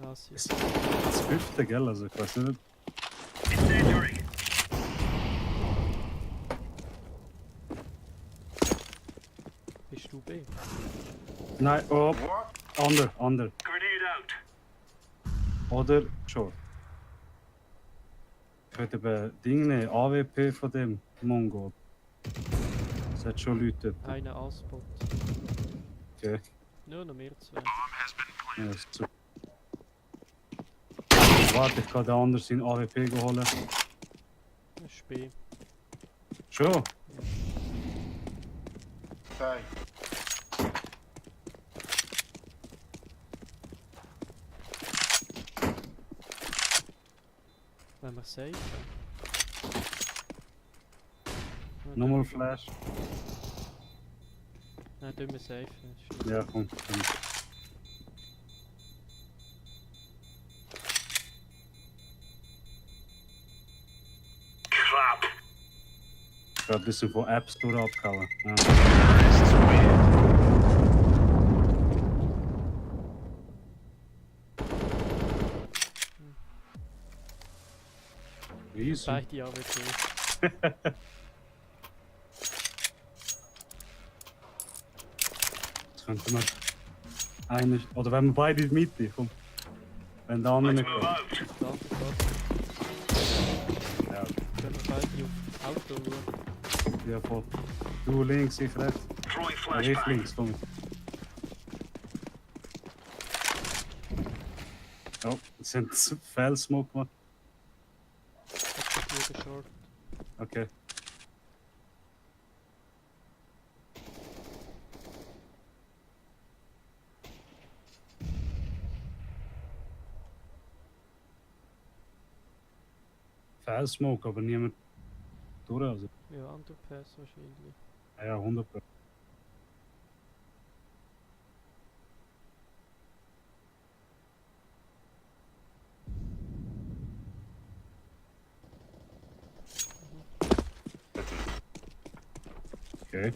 Ja, es ist. das fünfte, gell? Also ich weiß nicht. Incendiary. Bist du B? Nein, oh, ander. Grenade out. Oder Short. Ich würde eben Ding nehmen, AWP von dem Mongo. Es hat schon Leute dort. Einer A-Spot. Okay. Nur noch mehr zwei. Ja, ist super. Warte, ich kann den anderen seinen AWP holen. Das ist B. Schon? Wenn wir safe. Nochmal Flash. Nein, tun wir safe. Das ist- Ja, komm. Crap. Ich habe ein bisschen von App Store abgehauen. Ja. Easy. Beide AWP. Jetzt könnte man eine, oder wenn wir beide in die Mitte, komm. Wenn der andere Let's nicht move kommt. out. Da, Ja, können wir beide auf Auto schauen. ja, voll. Du links, ich rechts. Throwing Ich flashbang. links, komm. Oh, jetzt haben sie Fell-Smoke gemacht. Das ist Short. Okay. Fell-Smoke, aber niemand durch. Also. Ja, Underpass wahrscheinlich. Ja, 100%. Okay.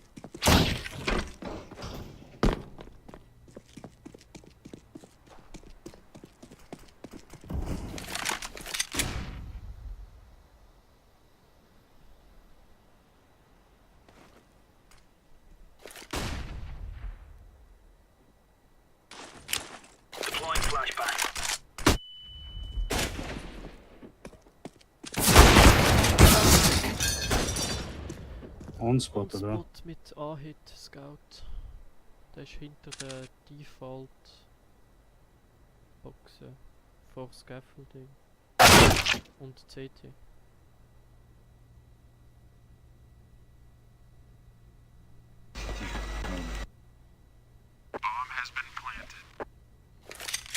On-Spot, oder? On-Spot mit A-Hit Scout. Der ist hinter der Default Boxen vor Scaffolding und CT.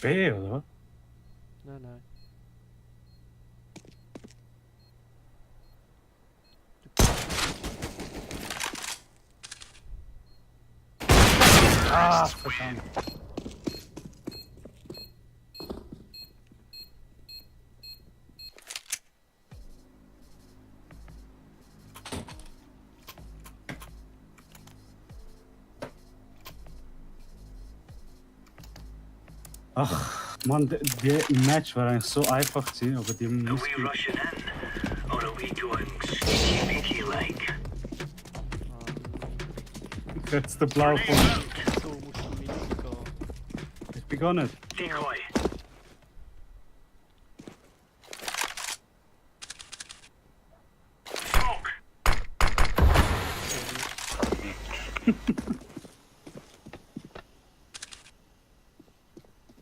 B, oder was? Nein, nein. Ah, verdammt. Ach, Mann, der Match war eigentlich so einfach gewesen, aber die Are we Muskeln. rushing in? Or are we going sneaky like? Jetzt der Blau von. So musst du mitgehen. Ich bin gar nicht. Decoy. Smoke.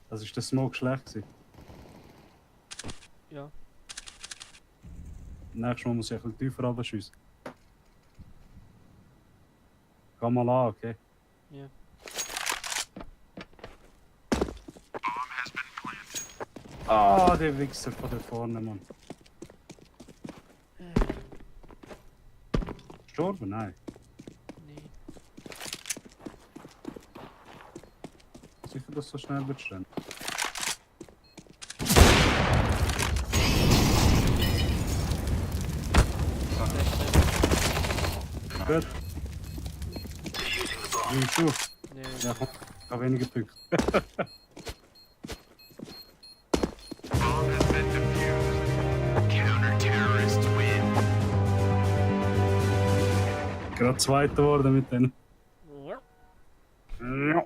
Also ist der Smoke schlecht gewesen. Ja, Nächstes Mal muss ich ein bisschen tiefer runterschiessen. Geh mal an, okay? ja. Ah, der Wichser von da vorne, Mann. Gestorben? Nein. Nee. Sicher, dass so schnell wird stehen. Gut. Defusing the bomb. Nimmst du? Nee. Ja, komm. Ich habe wenige Punkte. Bomb has been defused. Counter-terrorists win. Gerade Zweiter geworden mit denen. Ja. Ja,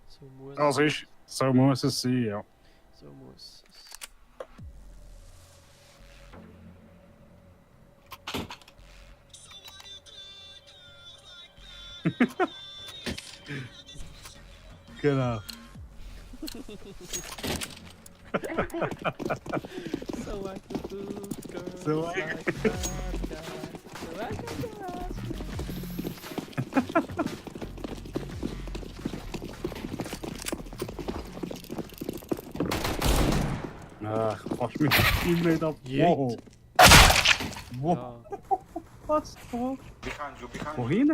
So muss das ist. So muss es sein, ja. So muss es. Genau. So I can do girls So I like that guy. So I can do us. Ach, fast mit Teammate ab. Jeet. Wow. Wow. Ja. Was? Wo? Behind you. Wohin?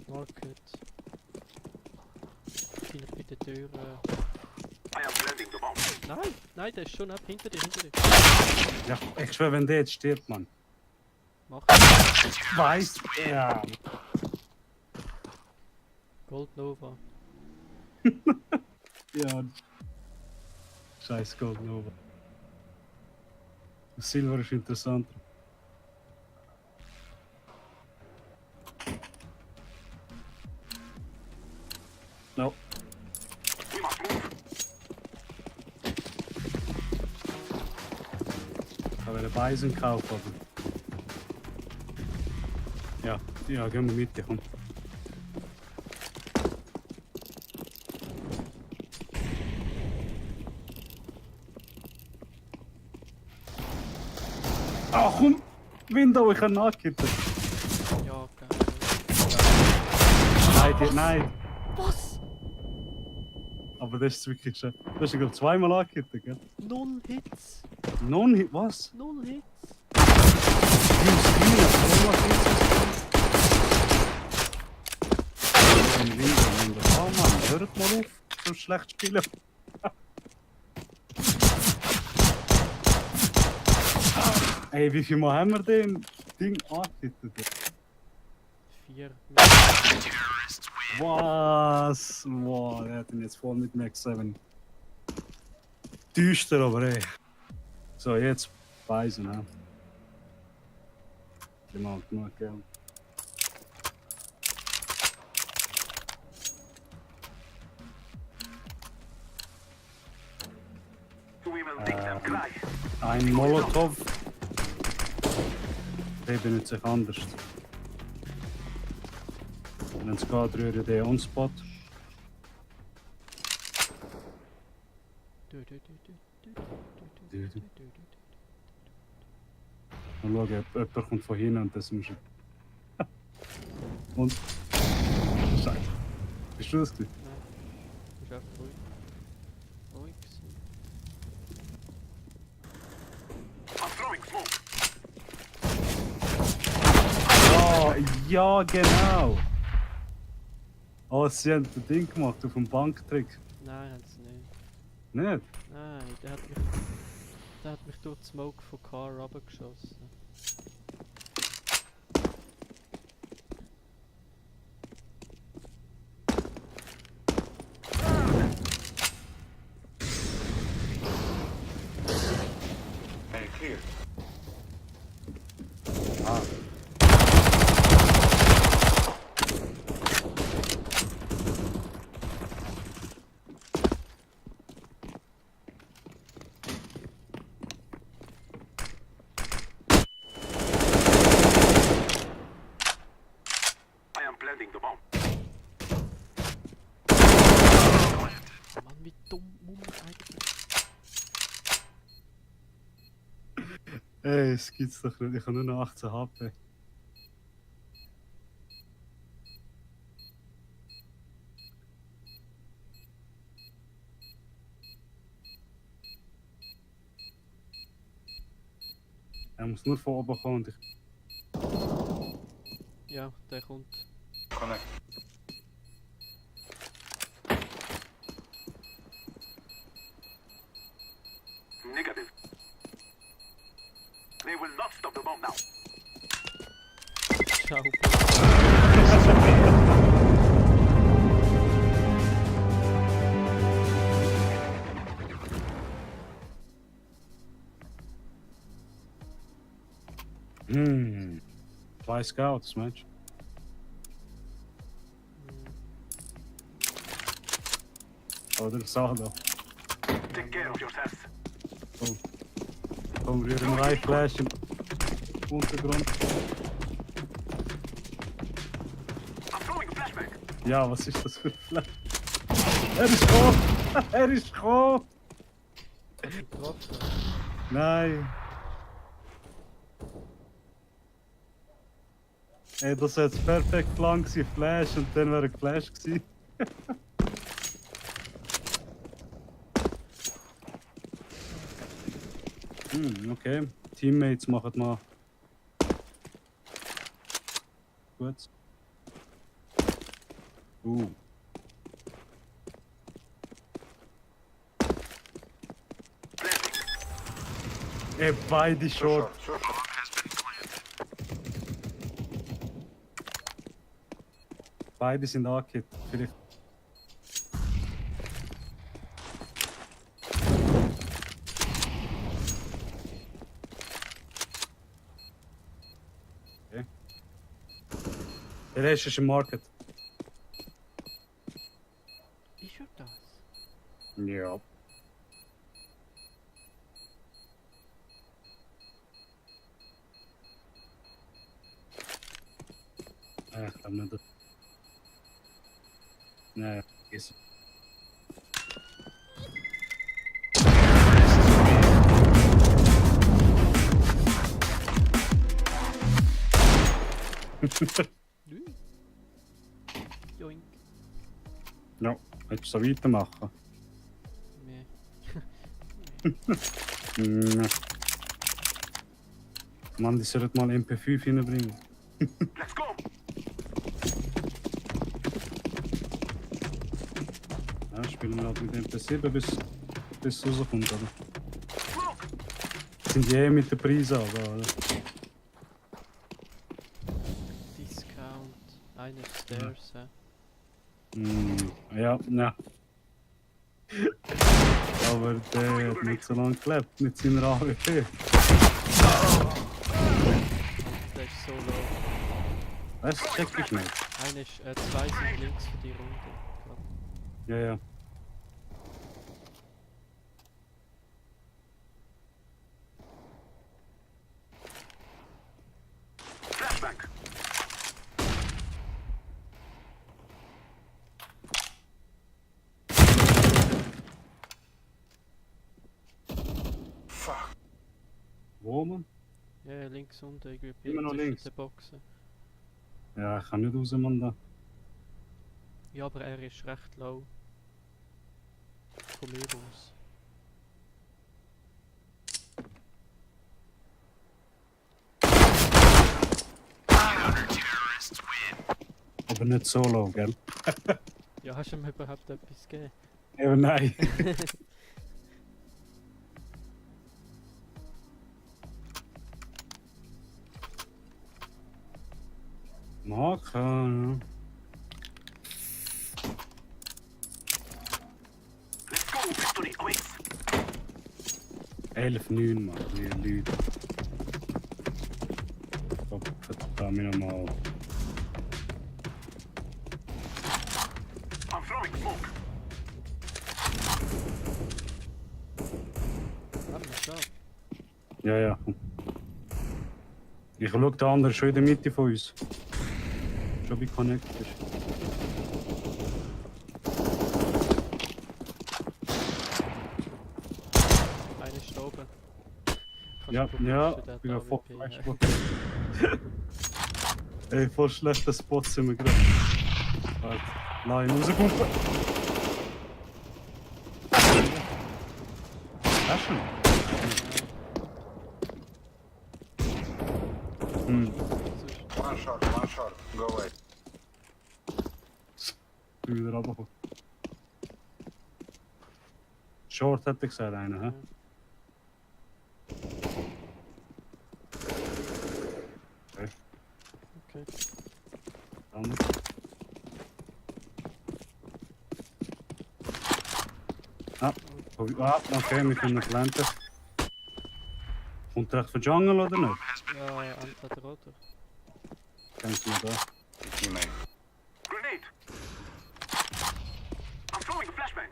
Market. Find bei der Tür. I am planting the bomb. Nein, nein, der ist schon ab. Hinter dir, hinter dir. Ja, ich schwöre, wenn der jetzt stirbt, Mann. Mach. Weiß. Ja. Gold Nova. Ja. Scheiß Gold Nova. Silver ist interessanter. No. We must move. Ich habe einen Beisen gekauft, aber. Ja, ja, gehen wir mit dir, komm. Ach komm! Window, ich kann nachkitten. Ja, geil. Nein. Was? Aber das ist wirklich schön. Du hast ja glaube zweimal angekitten, gell? 0 Hits. Non-Hit, was? 0 Hits. Oh Mann, hört mal auf, so schlecht spielen. Ey, wie viel Mal haben wir den Ding angekittet? 4. Was? Wow, der hat ihn jetzt voll mit Max 7. Düster, aber ey. So, jetzt Beisen, ne? Genau, genug Geld. Ein Molotov. Der benutzt sich anders. Wenn es geht, rühren die on-spot. Und schauen, ob jemand kommt von hinten und das ist schon. Und. Scheiße. Bist du das gewesen? Nein, ist einfach ruhig. Ruhig gewesen. Oh, ja, genau! Oh, sie haben das Ding gemacht auf dem Banktrick. Nein, haben sie nicht. Nicht? Nein, der hat mich durch die Smoke von Car runtergeschossen. Ah. I am planting the bomb. Mann, wie dumm Mumm eigentlich. Ey, es gibt's doch nicht. Ich habe nur noch 18 HP. Er muss nur von oben kommen und ich. Ja, der kommt. Negative. They will not stop the bomb now. Ciao. Zwei Scouts, Mensch. Oder sag doch. Take care of yourselves. Komm, rühren rein, Flash im Untergrund. I'm throwing a flashback. Ja, was ist das für ein Flash? Er ist gekommen! Er ist gekommen! Getroffen. Nein! Ey, das wäre jetzt perfekt lang gewesen, Flash, und dann wäre er geflasht gewesen. Okay. Teammates machen mal. Gut. Ey, beide short. Beide sind angehittet. Vielleicht. Okay. Der Rest ist im Market. Ist er das? Ja. Ich glaube nicht. Nee, vergiss. Nö. Joink. Ja, willst du so weitermachen? Nee. Nee. Mann, die sollten mal MP5 hinbringen. Let's go. Ja, spielen wir halt mit MP7 bis es rauskommt, oder? Sind die eh mit der Preise, aber. Discount. Eine Stairs, hä? Ja, ja. Aber der hat nicht so lange gelebt mit seiner AWP. Der ist so low. Das check ich nicht. Eine ist, zwei sind links für die Runde. Ja, ja. Wo man? Ja, links unten irgendwie Immer noch zwischen links? den Boxen. Ja, ich kann nicht raus, Mann, da. Ja, aber er ist recht low. Von mir aus. Aber nicht so low, gell? Ja, hast du ihm überhaupt etwas gegeben? Eben nein. Marker. Let's go, victory awaits. 11-9, Mann, wie Leute. Da mir nochmal. I'm throwing smoke. Haben wir schon. Ja, ja. Komm. Ich schau den anderen schon in der Mitte von uns. Schon wie connected ist. Einer ist da oben. Kannst Ja, du ja, pushen, der ich bin ja hat voll AWP, falsch. Ey, voll schlechter Spot sind wir gerade. Warte, lass ihn rauskommen. Hast du ihn? Hm, One shot, go away. bin wieder runtergekommen. Short hat er gesagt, einer, hä? Okay. Dann. Okay, wir können planten. Kommt er echt von Jungle oder nicht? Ja, entweder oder. Denkt man da. Teammate. Grenade. I'm throwing a flashbang.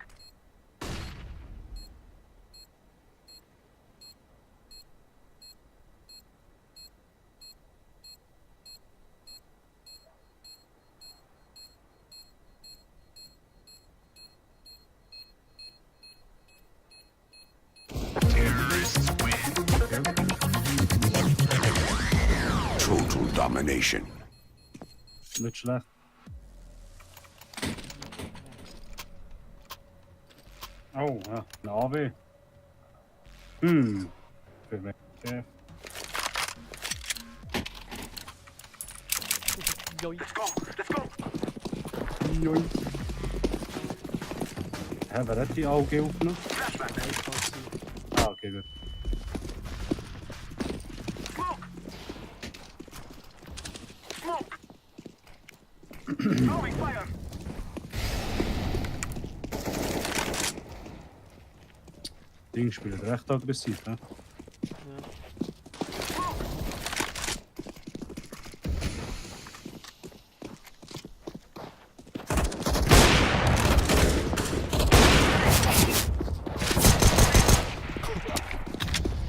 Total domination. Nicht schlecht. Oh, ja, eine AW. Für wen? Joi. Let's go. Let's go. Joi. Hä, wer hat die AUG aufgenommen? Flashbang. Nein, kann sein. Ah, okay, gut. Smoke. Smoke. Throwing fire. Ding spielt recht aggressiv, hä? Ja.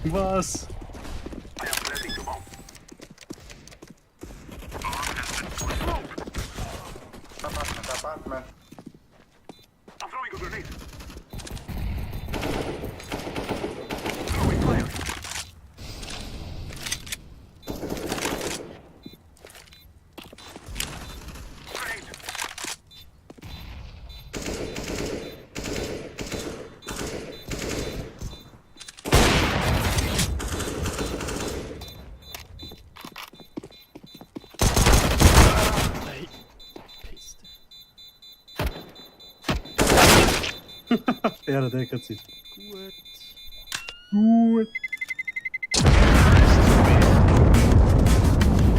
Was? I am planting the bomb. Apartment. I'm throwing a grenade. Throwing fire. Grenade. Nein. Piste. Er deckt sich. Gut. Gut.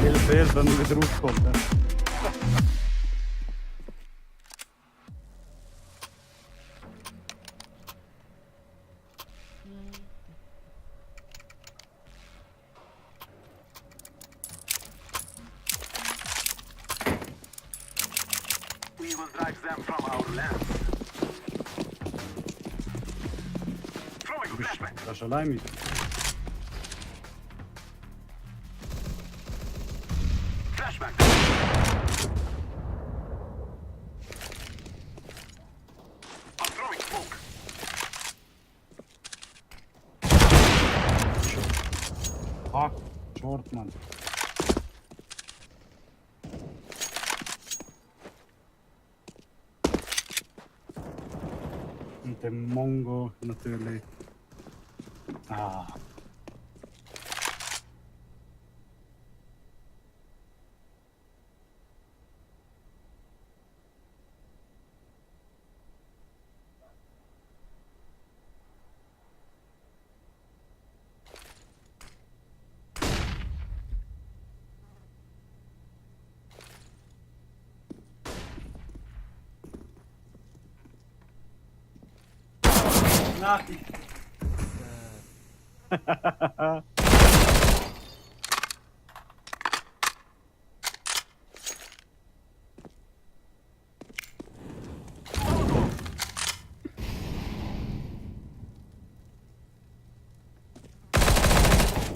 Viel fehlt, wenn er wieder rauskommt, hä? We will drive them from our land. Throwing a flashbang. Das ist allein mit. Flashbang. I'm throwing smoke. Fuck, Short, Mann. Und der Mongo natürlich. Ah. Nein.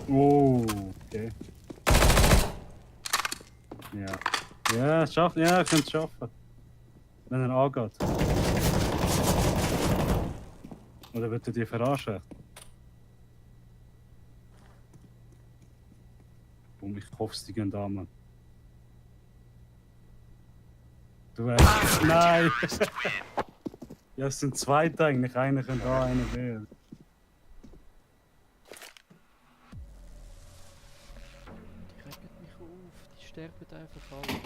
Oh, okay. Ja. Ja, schafft. Ja, ich kann es schaffen. Wenn er angeht. Oder wird er die verarschen? Boom, ich hoffe, die gehen da, Mann. Du weißt. Nein! Ja, es sind zwei eigentlich. Einer kann da, einer will. Die regen mich auf, die sterben einfach alle.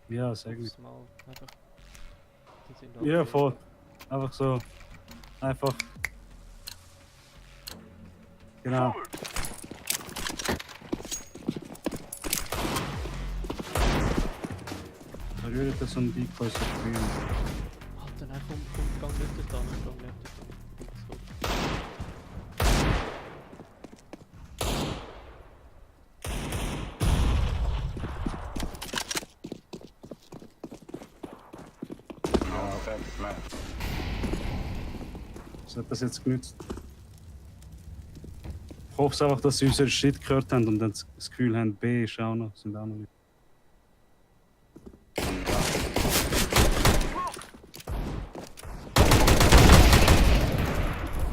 Ja, sag ich. Aufs Mal. Einfach. Die sind Ja, alle- voll. Einfach so. Einfach. Genau. Verrührt das und die Decoys zu spielen. Alter, nein, komm, gang nicht dort an, gang nicht dort an. No thanks, man. Was hat das jetzt genützt? Ich hoffe einfach, dass sie unseren Shit gehört haben und dann das Gefühl haben, B ist auch noch, sind auch noch.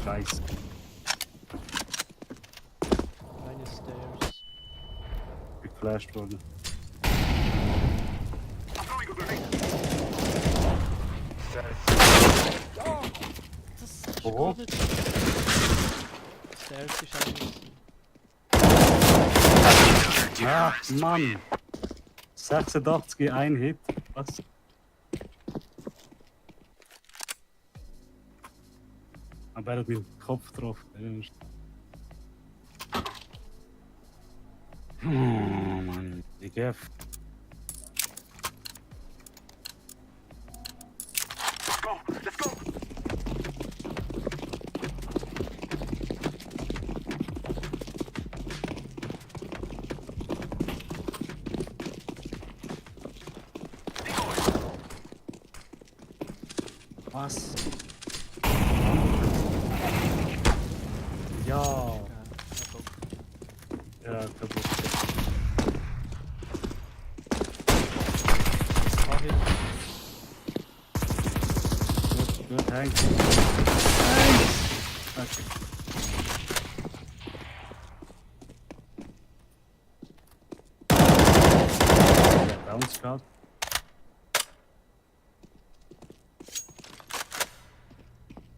Scheiße. Keine Stairs. Geflasht worden. Das ist Oh. gar nicht. Stairs ist eigentlich. Ah, Mann! 86 ein Hit. Was? Aber er hat meinen Kopf getroffen. Oh Mann, die Gef. Let's go! Was? Ja. Ja, kaputt. Gut, Hank. Okay. Ja, Bounce gehabt.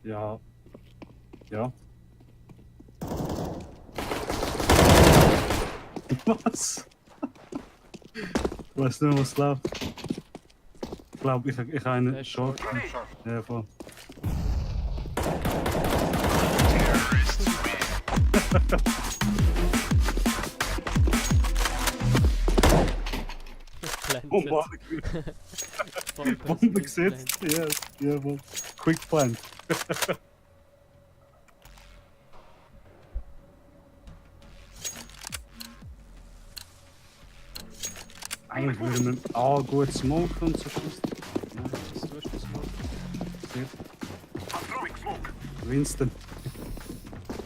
Ja. Ja. Was? Ich weiß nicht, was läuft. Ich glaube, ich habe einen Short. Short. Ja, voll. Planted. Bombe gesetzt. Ja, ja, voll. Quick plant. Eigentlich würde man gut smoken und so. Ja, Was tust du so? sehr. I'm throwing smoke. Winston.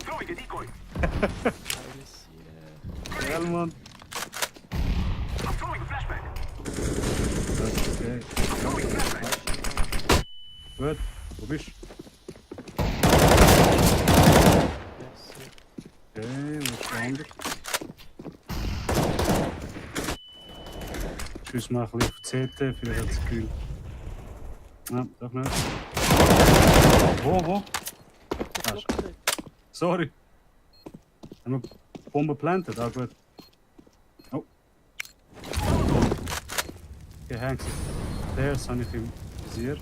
Throwing a decoy. Alles, yeah. Geil, Mann. I'm throwing a flashbang. Okay. I'm throwing a flashbang. Gut. Wo bist du? Merci. Okay, wo ist der andere? Schuss mal ein bisschen auf CT, vielleicht hat es Gefühl. Ja, doch nicht. Wo? Das ist doch nicht. Sorry. Haben wir Bombe plantet? Ah, gut. Oh. Gehängt. Das habe ich im Visier.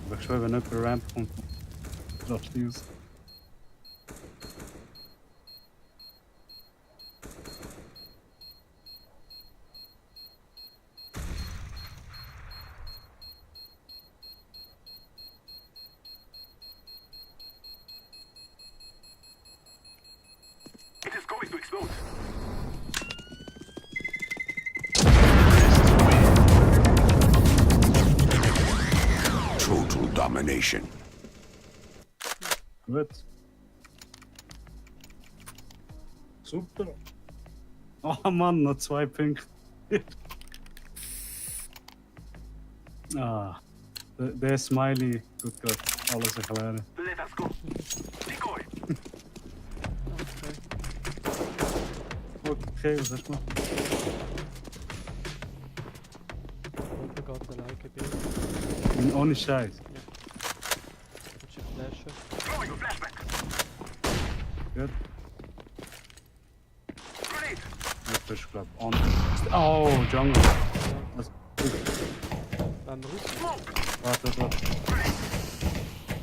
Aber ich schwöre, wenn jemand Ramp kommt, rast die aus. It is going to explode. Total domination. Gut. Super. Oh Mann, noch 2 Punkte. Der Smiley tut gerade alles erklären. Let us go. Decoy. Okay, was hast du gemacht? Oben geht alleine Bild. Ohne Scheiß. Willst du eine Flasche? Throwing a flashback. Gut. Grenade. Das ist, glaube ich, anders. Oh, Jungle. Also, Wenn wir raus. Smoke. warte.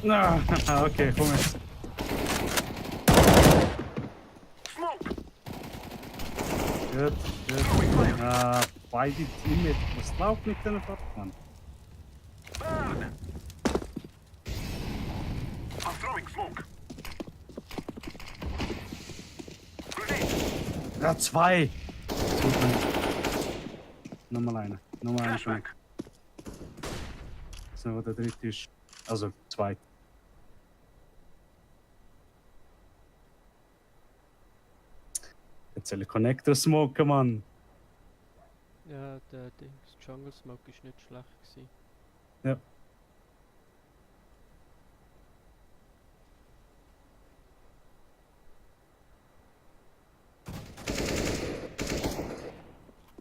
Na, okay, komm jetzt. Smoke. Gut. Beide Teammates. Was läuft mit denen fort, Mann? Burn. I'm throwing smoke. Grenade. Ja, 2! Nochmal eine. Nochmal eine schon. Flashback. So, der dritte ist. Also, 2. Jetzt soll ich Connector smoken, Mann. Ja, der Dings, Jungle Smoke ist nicht schlecht gewesen. Ja.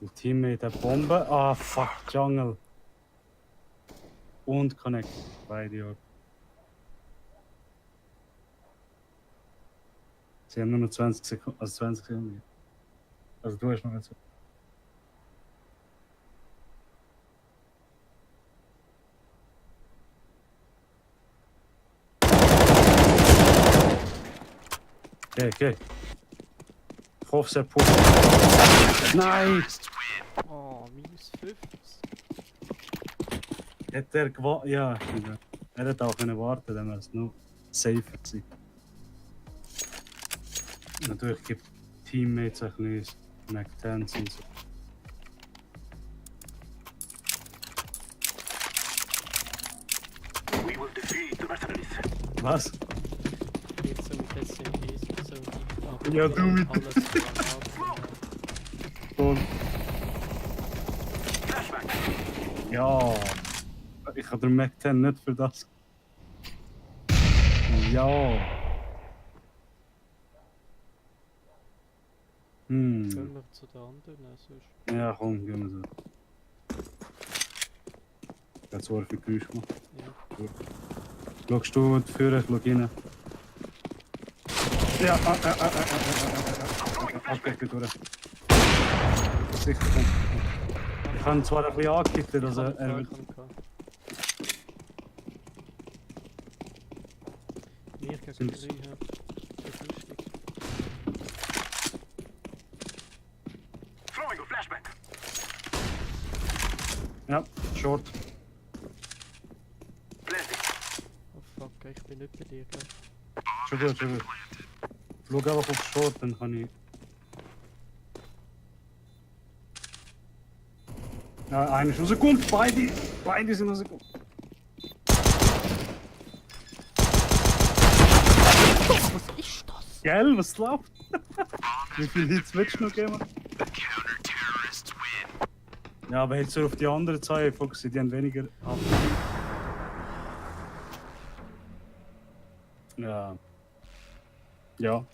Ein Teammate hat Bombe. Ah, fuck, Jungle. Und Connect. Beide ja. Sie haben nur noch 20 Sekunden. Also 20 Sekunden. Also du hast noch nicht so. Okay. Ich hoffe, es hat pusht. Nein! Oh, minus 50. Hat er gewartet? Ja, er hat auch können warten, dann wäre es noch safer gewesen. Natürlich gibt Teammates ein bisschen McTens und so. We will defeat the mercenaries. Was? Jetzt so mit SMGs und so. Ja, du mit- Alles Voll. Flashback. Ja. Ich habe den McTen nicht für das. Ja. Können wir zu der anderen, sonst. Ja, komm, gehen wir so. Jetzt so viel Geräusch gemacht. Ja. Schaust du dafür, ich schau rein. Ja, okay, ich bin durch. Sicher, komm. Ich habe ihn zwar ein bisschen angekippt, also er will... Wir gegen 3 haben. Das ist lustig. Throwing a flashback. Ja, short. Blending. Oh fuck, ich bin nicht bei dir, gell? Schon gut. Schau einfach auf short, dann kann ich... Ja, einer ist rausgekommen, beide sind rausgekommen. Was ist das? Gell, was läuft? Wie viele Hits willst du noch geben? Ja, aber jetzt so auf die anderen zwei fokussiert, die haben weniger ab. Ja. Ja.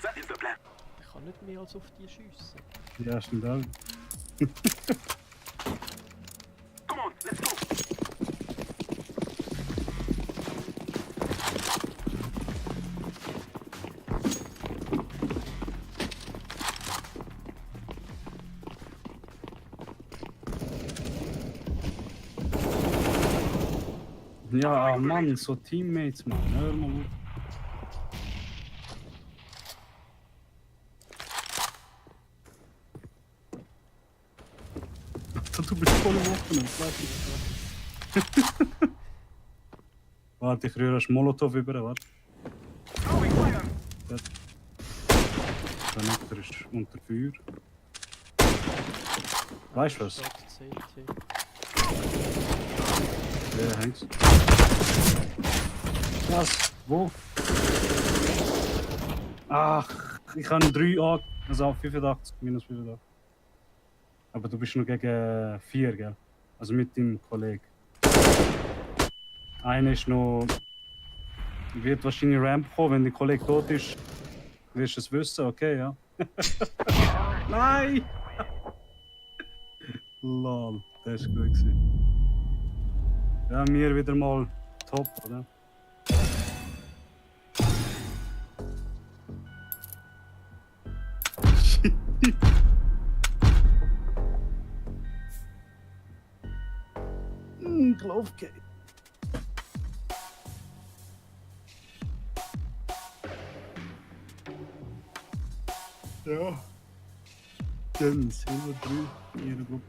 That is the plan. Ich kann kann nicht mehr als auf die schiessen. Die ersten da. Come on, let's go. Ja, Mann, so Teammates, Mann. Hör mal auf. Du bist voll im Offenen, ich weiß nicht. Warte, ich rühre einen Molotow über, warte. Throwing fire. Der Nektar ist unter Feuer. Weißt du was? Statt CT. Wer hängt's? Was? Wo? Ach, ich habe 3 an, also 85, minus 85. Aber du bist noch gegen 4, gell? Also mit deinem Kollegen. Einer ist noch. Wird wahrscheinlich Ramp kommen, wenn der Kollege tot ist. Wirst du es wissen, okay, ja? Nein! Lol, das war gut gewesen. Ja, mir wieder mal top, oder? Glaubke. Ja. Dann Silber 3 in ihrer Gruppe.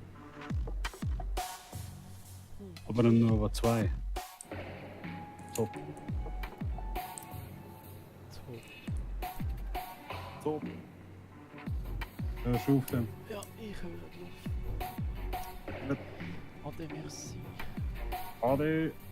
Aber dann nur 2. Top. So. Top. Hörst du auf dann? Ja, ich höre drauf. Ade, merci. Ade.